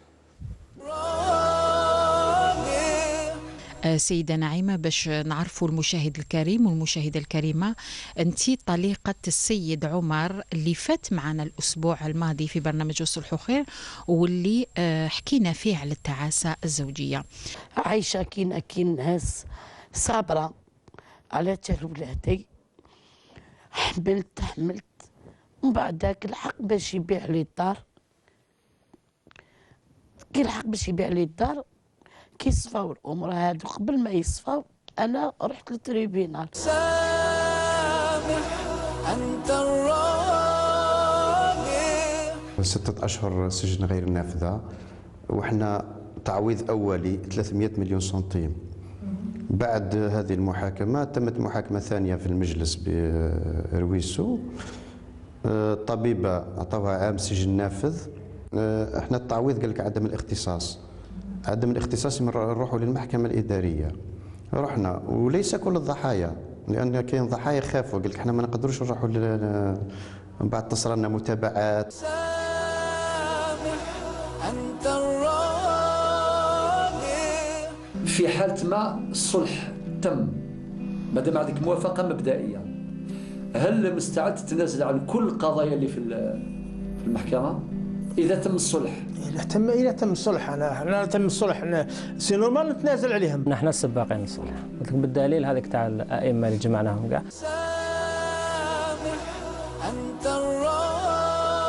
آه، سيدة نعيمة، باش نعرفوا المشاهد الكريم والمشاهدة الكريمة، أنت طليقة السيد عمر اللي فات معنا الأسبوع الماضي في برنامج والصلح خير، واللي، آه، حكينا فيه على التعاسة الزوجية. عايشة كاين، كاين ناس صابرة على تال ولادي، حملت، حملت، ومن بعد ذاك الحق باش يبيع لي الدار، كي لحق باش يبيع لي الدار، كي صفاو الأمور هادو، قبل ما يصفاو، أنا رحت للتريبينال. سامح، أنت الراضي. ستة أشهر سجن غير نافذة، وإحنا تعويض أولي ثلاثمية مليون سنتيم. بعد هذه المحاكمة تمت محاكمة ثانية في المجلس برويسو. آه، الطبيبة عطاوها عام سجن نافذ. آه، احنا التعويض قال لك عدم الاختصاص. عدم الاختصاص من نروحوا للمحكمة الإدارية. رحنا، وليس كل الضحايا، لأن كاين ضحايا خافوا، قال لك: "احنا ما نقدروش نروحوا ل-، ل-"، من بعد تصرى لنا متابعات. سامح، أنت الراضي. في حالة ما الصلح تم، مادام عندك موافقة مبدئية، هل مستعد تتنازل عن كل القضايا اللي في ال-، في المحكمة إذا تم الصلح؟ إذا تم، إذا تم الصلح، أنا، أنا تم الصلح، أنا سي نورمال نتنازل عليهم. نحن السباقين الصلح، قلت لك بالدليل هذيك تاع الأئمة اللي جمعناهم كاع. سامح، أنت الراضي.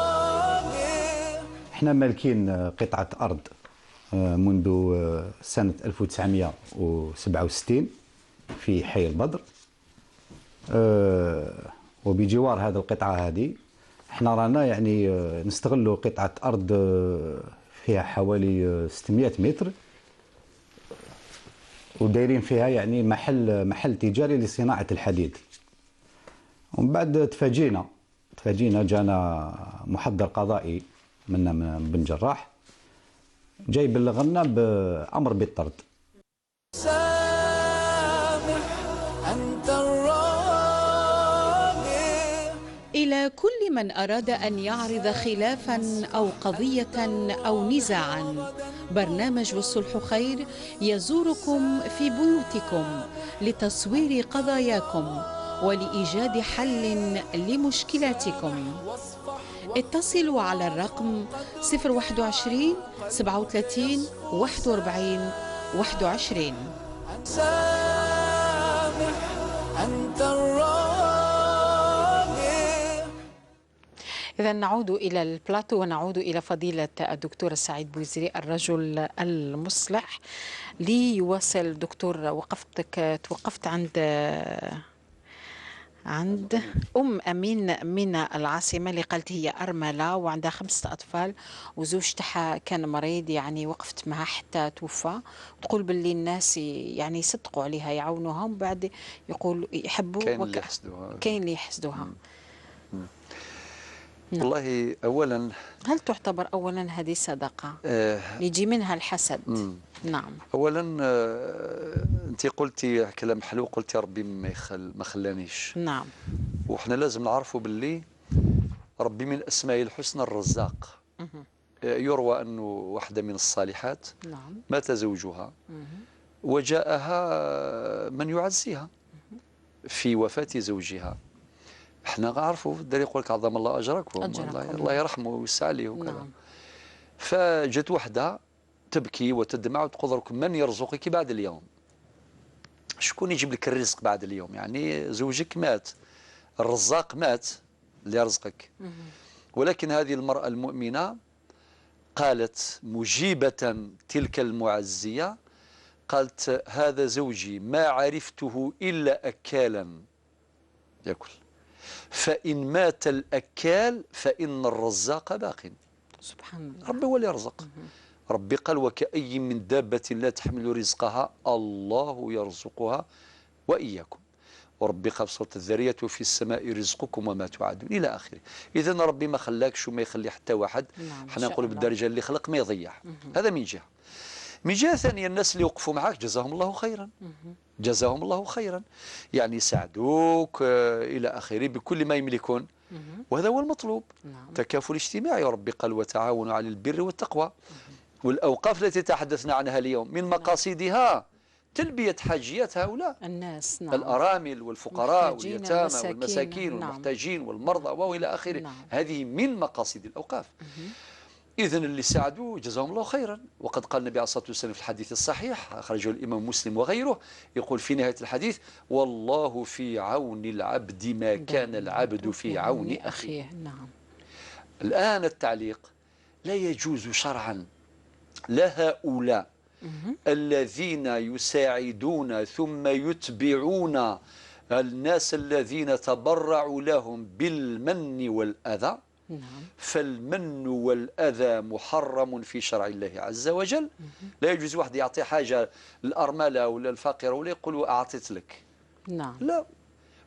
احنا مالكين قطعة أرض، آه، منذ، آه، سنة ألف وتسعمية وسبعة وستين في حي البدر. آه، وبجوار هذه القطعة هذه، احنا رانا يعني، آه، نستغلوا قطعة أرض، آه، فيها حوالي، آه، ستمية متر، ودايرين فيها يعني محل، محل تجاري لصناعة الحديد. ومن بعد تفاجئنا، تفاجينا، جانا محضر قضائي منا من بن جراح، جاي يبلغنا بأمر بالطرد. سامح، أنت الرابح. إلى كل من أراد أن يعرض خلافا أو قضية أو نزاعا، برنامج والصلح خير يزوركم في بيوتكم لتصوير قضاياكم ولإيجاد حل لمشكلاتكم. اتصلوا على الرقم صفر واحد وعشرين سبعة وثلاثين واحد وأربعين واحد وعشرين. سامح، أنت الرابح. إذا نعود إلى البلاتو ونعود إلى فضيلة الدكتور السعيد بوزري، الرجل المصلح. ليواصل دكتور، وقفتك، توقفت عند عند أم أمين من العاصمة، اللي قالت هي أرملة وعندها خمسة أطفال، وزوج تاعها كان مريض، يعني وقفت معاه حتى توفى. تقول باللي الناس ي- يعني يصدقوا عليها، يعاونوها، ومن بعد يقول يحبوا كاين وك- اللي يحسدوها. كاين اللي يحسدوها. والله، أولا هل تعتبر أولا هذه صدقة آه يجي منها الحسد؟ مم. نعم. أولا، آه، أنت قلتي كلام حلو، قلتي ربي ما يخل ما خلانيش. نعم. وحنا لازم نعرفوا باللي ربي من أسمائه الحسنى الرزاق. آه، يروى أنه واحدة من الصالحات نعم. مات زوجها، وجاءها من يعزيها في وفاة زوجها. احنا نعرفوا الدري يقول لك: "عظم الله أجركم". أجركم. الله، الله يرحمه ويوسع عليه وكذا. نعم. فجت وحدة تبكي وتدمع وتقول: "ركم من يرزقك بعد اليوم؟ شكون يجيب لك الرزق بعد اليوم؟ يعني زوجك مات، الرزاق مات اللي يرزقك". ولكن هذه المرأة المؤمنة قالت مجيبة تلك المعزية، قالت: "هذا زوجي، ما عرفته إلا أكالا يأكل، فإن مات الأكال فإن الرزاق باق". سبحان الله. ربي هو اللي يرزق. ربي قال: "وكأي من دابة لا تحمل رزقها الله يرزقها وإياكم". وربي قال في سورة الذاريات: "وفي السماء رزقكم وما توعدون" إلى آخره. إذن ربي ما خلاكش وما يخلي حتى واحد. نعم، إن حنا شاء نقول الله. بالدارجة اللي خلق ما يضيع. هذا من جهة. من جهة ثانية، الناس اللي وقفوا معاك جزاهم الله خيرا. جزاهم الله خيرا. يعني ساعدوك، آه، إلى آخره بكل ما يملكون. وهذا هو المطلوب. نعم. تكافل اجتماعي. وربي قال: "وتعاونوا على البر والتقوى". والأوقاف التي تحدثنا عنها اليوم من مقاصدها تلبية حاجيات هؤلاء. الناس، نعم. الأرامل والفقراء محتاجين، واليتامى المساكين، والمساكين نعم. والمحتاجين والمرضى وإلى آخره. نعم. هذه من مقاصد الأوقاف. إذن اللي ساعدوا جزاهم الله خيرا. وقد قال النبي عليه الصلاة والسلام في الحديث الصحيح أخرجه الإمام مسلم وغيره، يقول في نهاية الحديث: "والله في عون العبد ما كان العبد في عون أخيه". نعم. الآن التعليق: لا يجوز شرعا لهؤلاء الذين يساعدون ثم يتبعون الناس الذين تبرعوا لهم بالمن والأذى. نعم. فالمن والأذى محرم في شرع الله عز وجل. لا يجوز واحد يعطي حاجة للأرملة ولا الفقيرة ولا يقول له: "أعطيت لك". نعم. لا.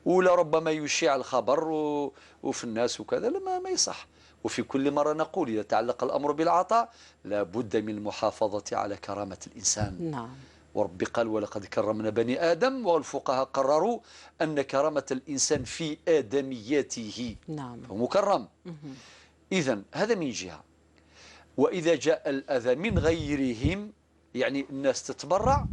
ولربما يشيع الخبر و-، وفي الناس وكذا، لا، ما، ما يصح. وفي كل مرة نقول: إذا تعلق الأمر بالعطاء لا بد من المحافظة على كرامة الإنسان. نعم. وربي قال: "ولقد كرمنا بني آدم"، والفقهاء قرروا أن كرامة الإنسان في آدميته، نعم. فهو مكرم. إذن هذا من جهة. وإذا جاء الأذى من غيرهم، يعني الناس تتبرع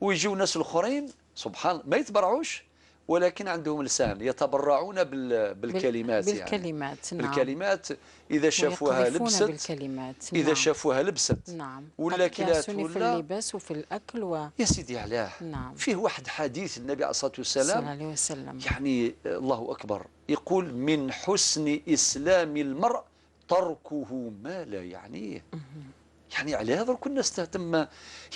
ويجيو ناس الأخرين، سبحان الله، ما يتبرعوش، ولكن عندهم لسان، يتبرعون بال-، بالكلمات، يعني. بالكلمات، نعم. بالكلمات. إذا شافوها ويقذفون لبست، بالكلمات، إذا نعم. شافوها لبست، نعم. ولا قد كلات كاسوني في ولا اللباس وفي الأكل و يا سيدي علاه. نعم. فيه واحد حديث النبي عليه الصلاة صلى الله والسلام، عليه وسلم. يعني الله أكبر، يقول: "من حسن إسلام المرء تركه ما لا يعنيه". يعني علاه درك الناس تهتم،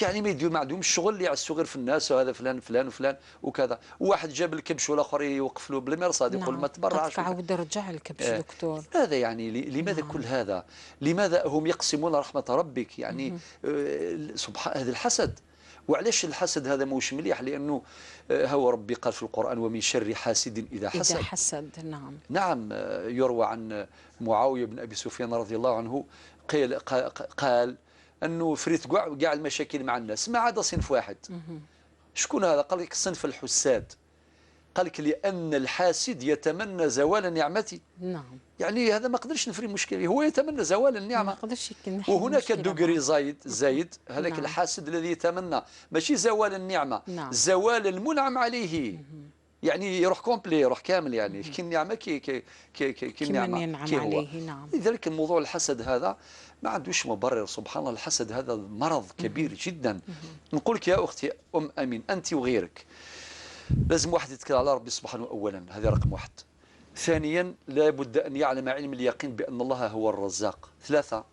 يعني ما يديو، ما عندهمش الشغل اللي يعسوا غير في الناس، وهذا فلان، فلان وفلان وكذا. واحد جاب الكبش والآخر يوقف له بالمرصاد يقول: نعم. "ما تبرعش". قد عاود رجع الكبش، آه. دكتور. هذا يعني ل-، لماذا نعم. كل هذا؟ لماذا هم يقسمون رحمة ربك؟ يعني، آه، سبحان، هذا الحسد. وعلاش الحسد هذا موش مليح؟ لأنه، آه، هو ربي قال في القرآن: "ومن شر حاسد إذا حسد". إذا حسد، نعم. نعم، آه، يروى عن معاوية بن أبي سفيان رضي الله عنه، قال، قا-، قال أنه فريت كاع، كاع المشاكل مع الناس ما عدا صنف واحد. شكون هذا؟ قال لك: "صنف الحساد". قال لك: "لأن الحاسد يتمنى زوال نعمتي". نعم. يعني هذا ما قدرش نفري مشكلة، هو يتمنى زوال ما النعمة. قدرش يكون وهناك مشكلة دوغري معه. زايد، زايد، هذاك نعم. الحاسد الذي يتمنى ماشي زوال النعمة، نعم. زوال المنعم عليه. يعني يروح كومبلي، يروح كامل، يعني كي النعمة كي، كي، كي، كي، كي كمن النعمة ينعم كي هو. عليه، نعم. لذلك الموضوع الحسد هذا ما عندوش مبرر، سبحان الله، الحسد هذا مرض كبير جدا. نقول لك يا أختي أم أمين، أنت وغيرك، لازم واحد يتكل على ربي سبحانه أولا، هذا رقم واحد. ثانيا، لا بد أن يعلم علم اليقين بأن الله هو الرزاق. ثلاثة،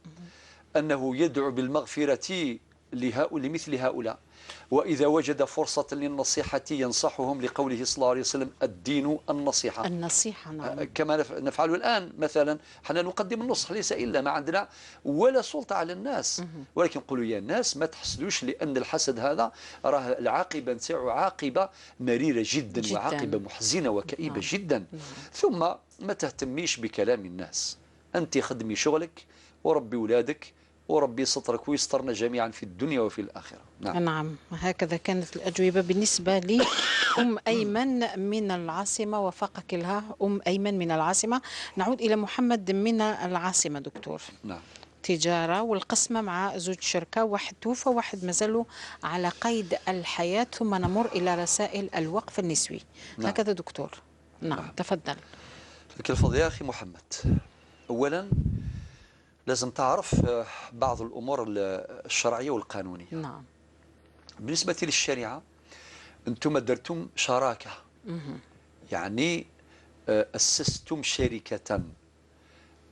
أنه يدعو بالمغفرة لهؤلاء، لمثل هؤلاء، وإذا وجد فرصة للنصيحة ينصحهم، لقوله صلى الله عليه وسلم: "الدين النصيحة". النصيحة، نعم. آه، كما نف-، نفعل الآن. مثلا، حنا نقدم النصح، ليس إلا ما عندنا ولا سلطة على الناس، ولكن نقولوا: "يا ناس، ما تحسدوش، لأن الحسد هذا راه العاقبة نتاعو عاقبة مريرة جدا، جداً. وعاقبة محزنة وكئيبة نعم. جدا". ثم ما تهتميش بكلام الناس، أنت خدمي شغلك وربي ولادك، وربي يسترك ويسترنا جميعا في الدنيا وفي الآخرة. نعم. نعم، هكذا كانت الأجوبة بالنسبة لأم أيمن من العاصمة، وفقك الله أم أيمن من العاصمة. نعود إلى محمد من العاصمة، دكتور. نعم. تجارة والقسمة مع زوج شركة، واحد توفى، واحد مازالو على قيد الحياة، ثم نمر إلى رسائل الوقف النسوي. نعم. هكذا دكتور. نعم، نعم. تفضل. لك الفضل يا أخي محمد. أولا، لازم تعرف، آه، بعض الأمور ال-، الشرعية والقانونية. نعم. بالنسبة للشريعة، أنتم درتم شراكة، يعني، آه، أسستم شركة.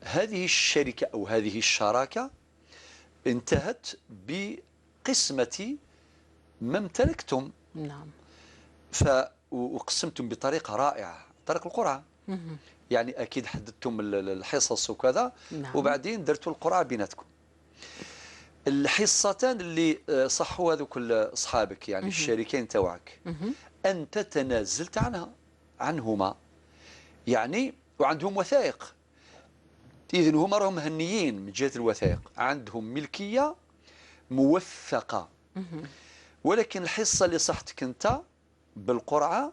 هذه الشركة أو هذه الشراكة انتهت بقسمة ما امتلكتم. نعم. ف-، و-، وقسمتم بطريقة رائعة، طريق القرعة. يعني أكيد حددتم ال-، ال-، الحصص وكذا، نعم. وبعدين درتوا القرعة بيناتكم. الحصتان اللي، آه، صحوا هذوك ال-، أصحابك، يعني الشريكين تاوعك، أنت تنازلت عنها، عنهما، يعني، وعندهم وثائق. إذن هما راهم مهنيين من جهة الوثائق، عندهم ملكية موثقة. ولكن الحصة اللي صحتك أنت بالقرعة،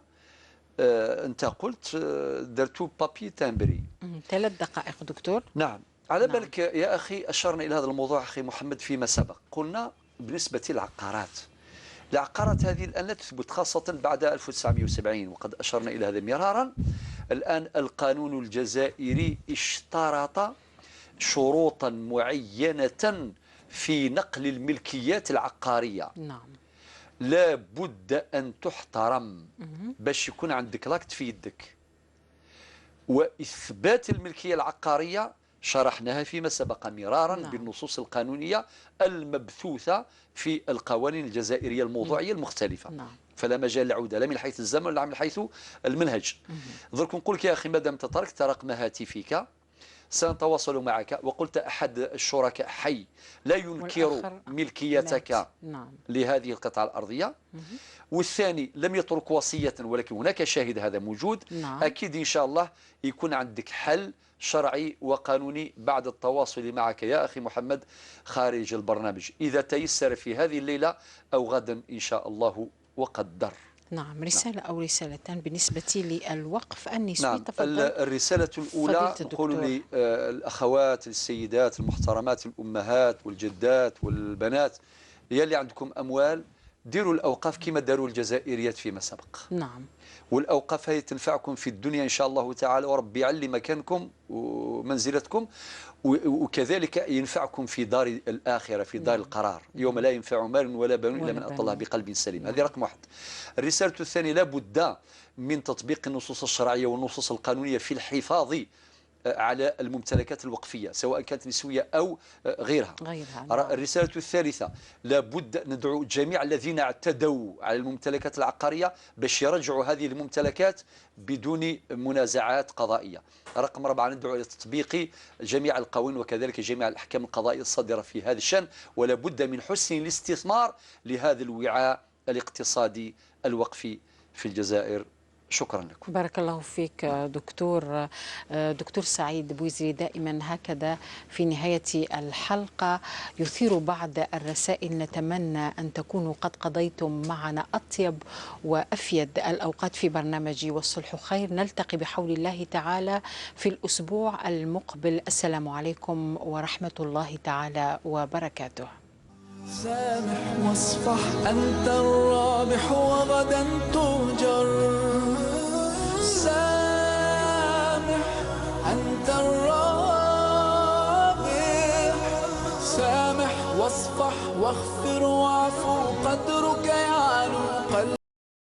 آه، أنت قلت، آه، درتو بابي تامبري. مم، ثلاث دقائق دكتور. نعم. على نعم. بالك يا أخي، أشرنا إلى هذا الموضوع أخي محمد فيما سبق، قلنا بالنسبة للعقارات، العقارات هذه الآن لا تثبت، خاصة بعد ألف وتسعمية وسبعين، وقد أشرنا إلى هذا مرارا. الآن القانون الجزائري اشترط شروطا معينة في نقل الملكيات العقارية. نعم. لا بد أن تحترم باش يكون عندك لاكت في يدك. وإثبات الملكية العقارية شرحناها فيما سبق مرارا نعم. بالنصوص القانونية المبثوثة في القوانين الجزائرية الموضوعية المختلفة. نعم. فلا مجال للعودة لا من حيث الزمن ولا من حيث المنهج. درك نقول لك يا أخي، مادام أنت تركت رقم هاتفك، سنتواصل معك، وقلت أحد الشركاء حي لا ينكر والآخر ملكيتك مات. نعم. لهذه القطعة الأرضية. والثاني لم يترك وصية، ولكن هناك شاهد هذا موجود. نعم. أكيد إن شاء الله يكون عندك حل شرعي وقانوني بعد التواصل معك يا أخي محمد خارج البرنامج، إذا تيسر في هذه الليلة أو غدا إن شاء الله وقدر. نعم، رسالة أو رسالتان بالنسبة للوقف النسوي. نعم. تفضل. ال-، الرسالة الأولى فضيلة نقول الدكتور. لي، آه، الأخوات، السيدات المحترمات، الأمهات والجدات والبنات، يا اللي عندكم أموال، ديروا الأوقاف كما داروا الجزائريات فيما سبق. نعم. والأوقاف هي تنفعكم في الدنيا إن شاء الله تعالى، وربي يعلي مكانكم ومنزلتكم، و-، وكذلك ينفعكم في دار الآخرة، في دار القرار، يوم لا ينفع مال ولا بنون إلا ولا من أتى الله بنون. بقلب سليم. هذه رقم واحد. الرسالة الثانية: لا بد من تطبيق النصوص الشرعية والنصوص القانونية في الحفاظ آه، على الممتلكات الوقفية، سواء كانت نسوية أو، آه، غيرها. غيرها، را- نعم. الرسالة الثالثة: لابد ندعو جميع الذين اعتدوا على الممتلكات العقارية باش يرجعوا هذه الممتلكات بدون منازعات قضائية. رقم أربعة: ندعو إلى تطبيق جميع القوانين وكذلك جميع الأحكام القضائية الصادرة في هذا الشأن، ولا بد من حسن الاستثمار لهذا الوعاء الاقتصادي الوقفي في الجزائر. شكرا لكم. بارك الله فيك دكتور. دكتور سعيد بويزري، دائما هكذا في نهاية الحلقة يثير بعض الرسائل، نتمنى أن تكونوا قد قضيتم معنا أطيب وأفيد الأوقات في برنامج والصلح خير. نلتقي بحول الله تعالى في الأسبوع المقبل. السلام عليكم ورحمة الله تعالى وبركاته. سامح واصفح، أنت الرابح وغدا تهجر. سامح، أنت الرابح. سامح واصفح واغفر واعفو، قدرك يعلو قل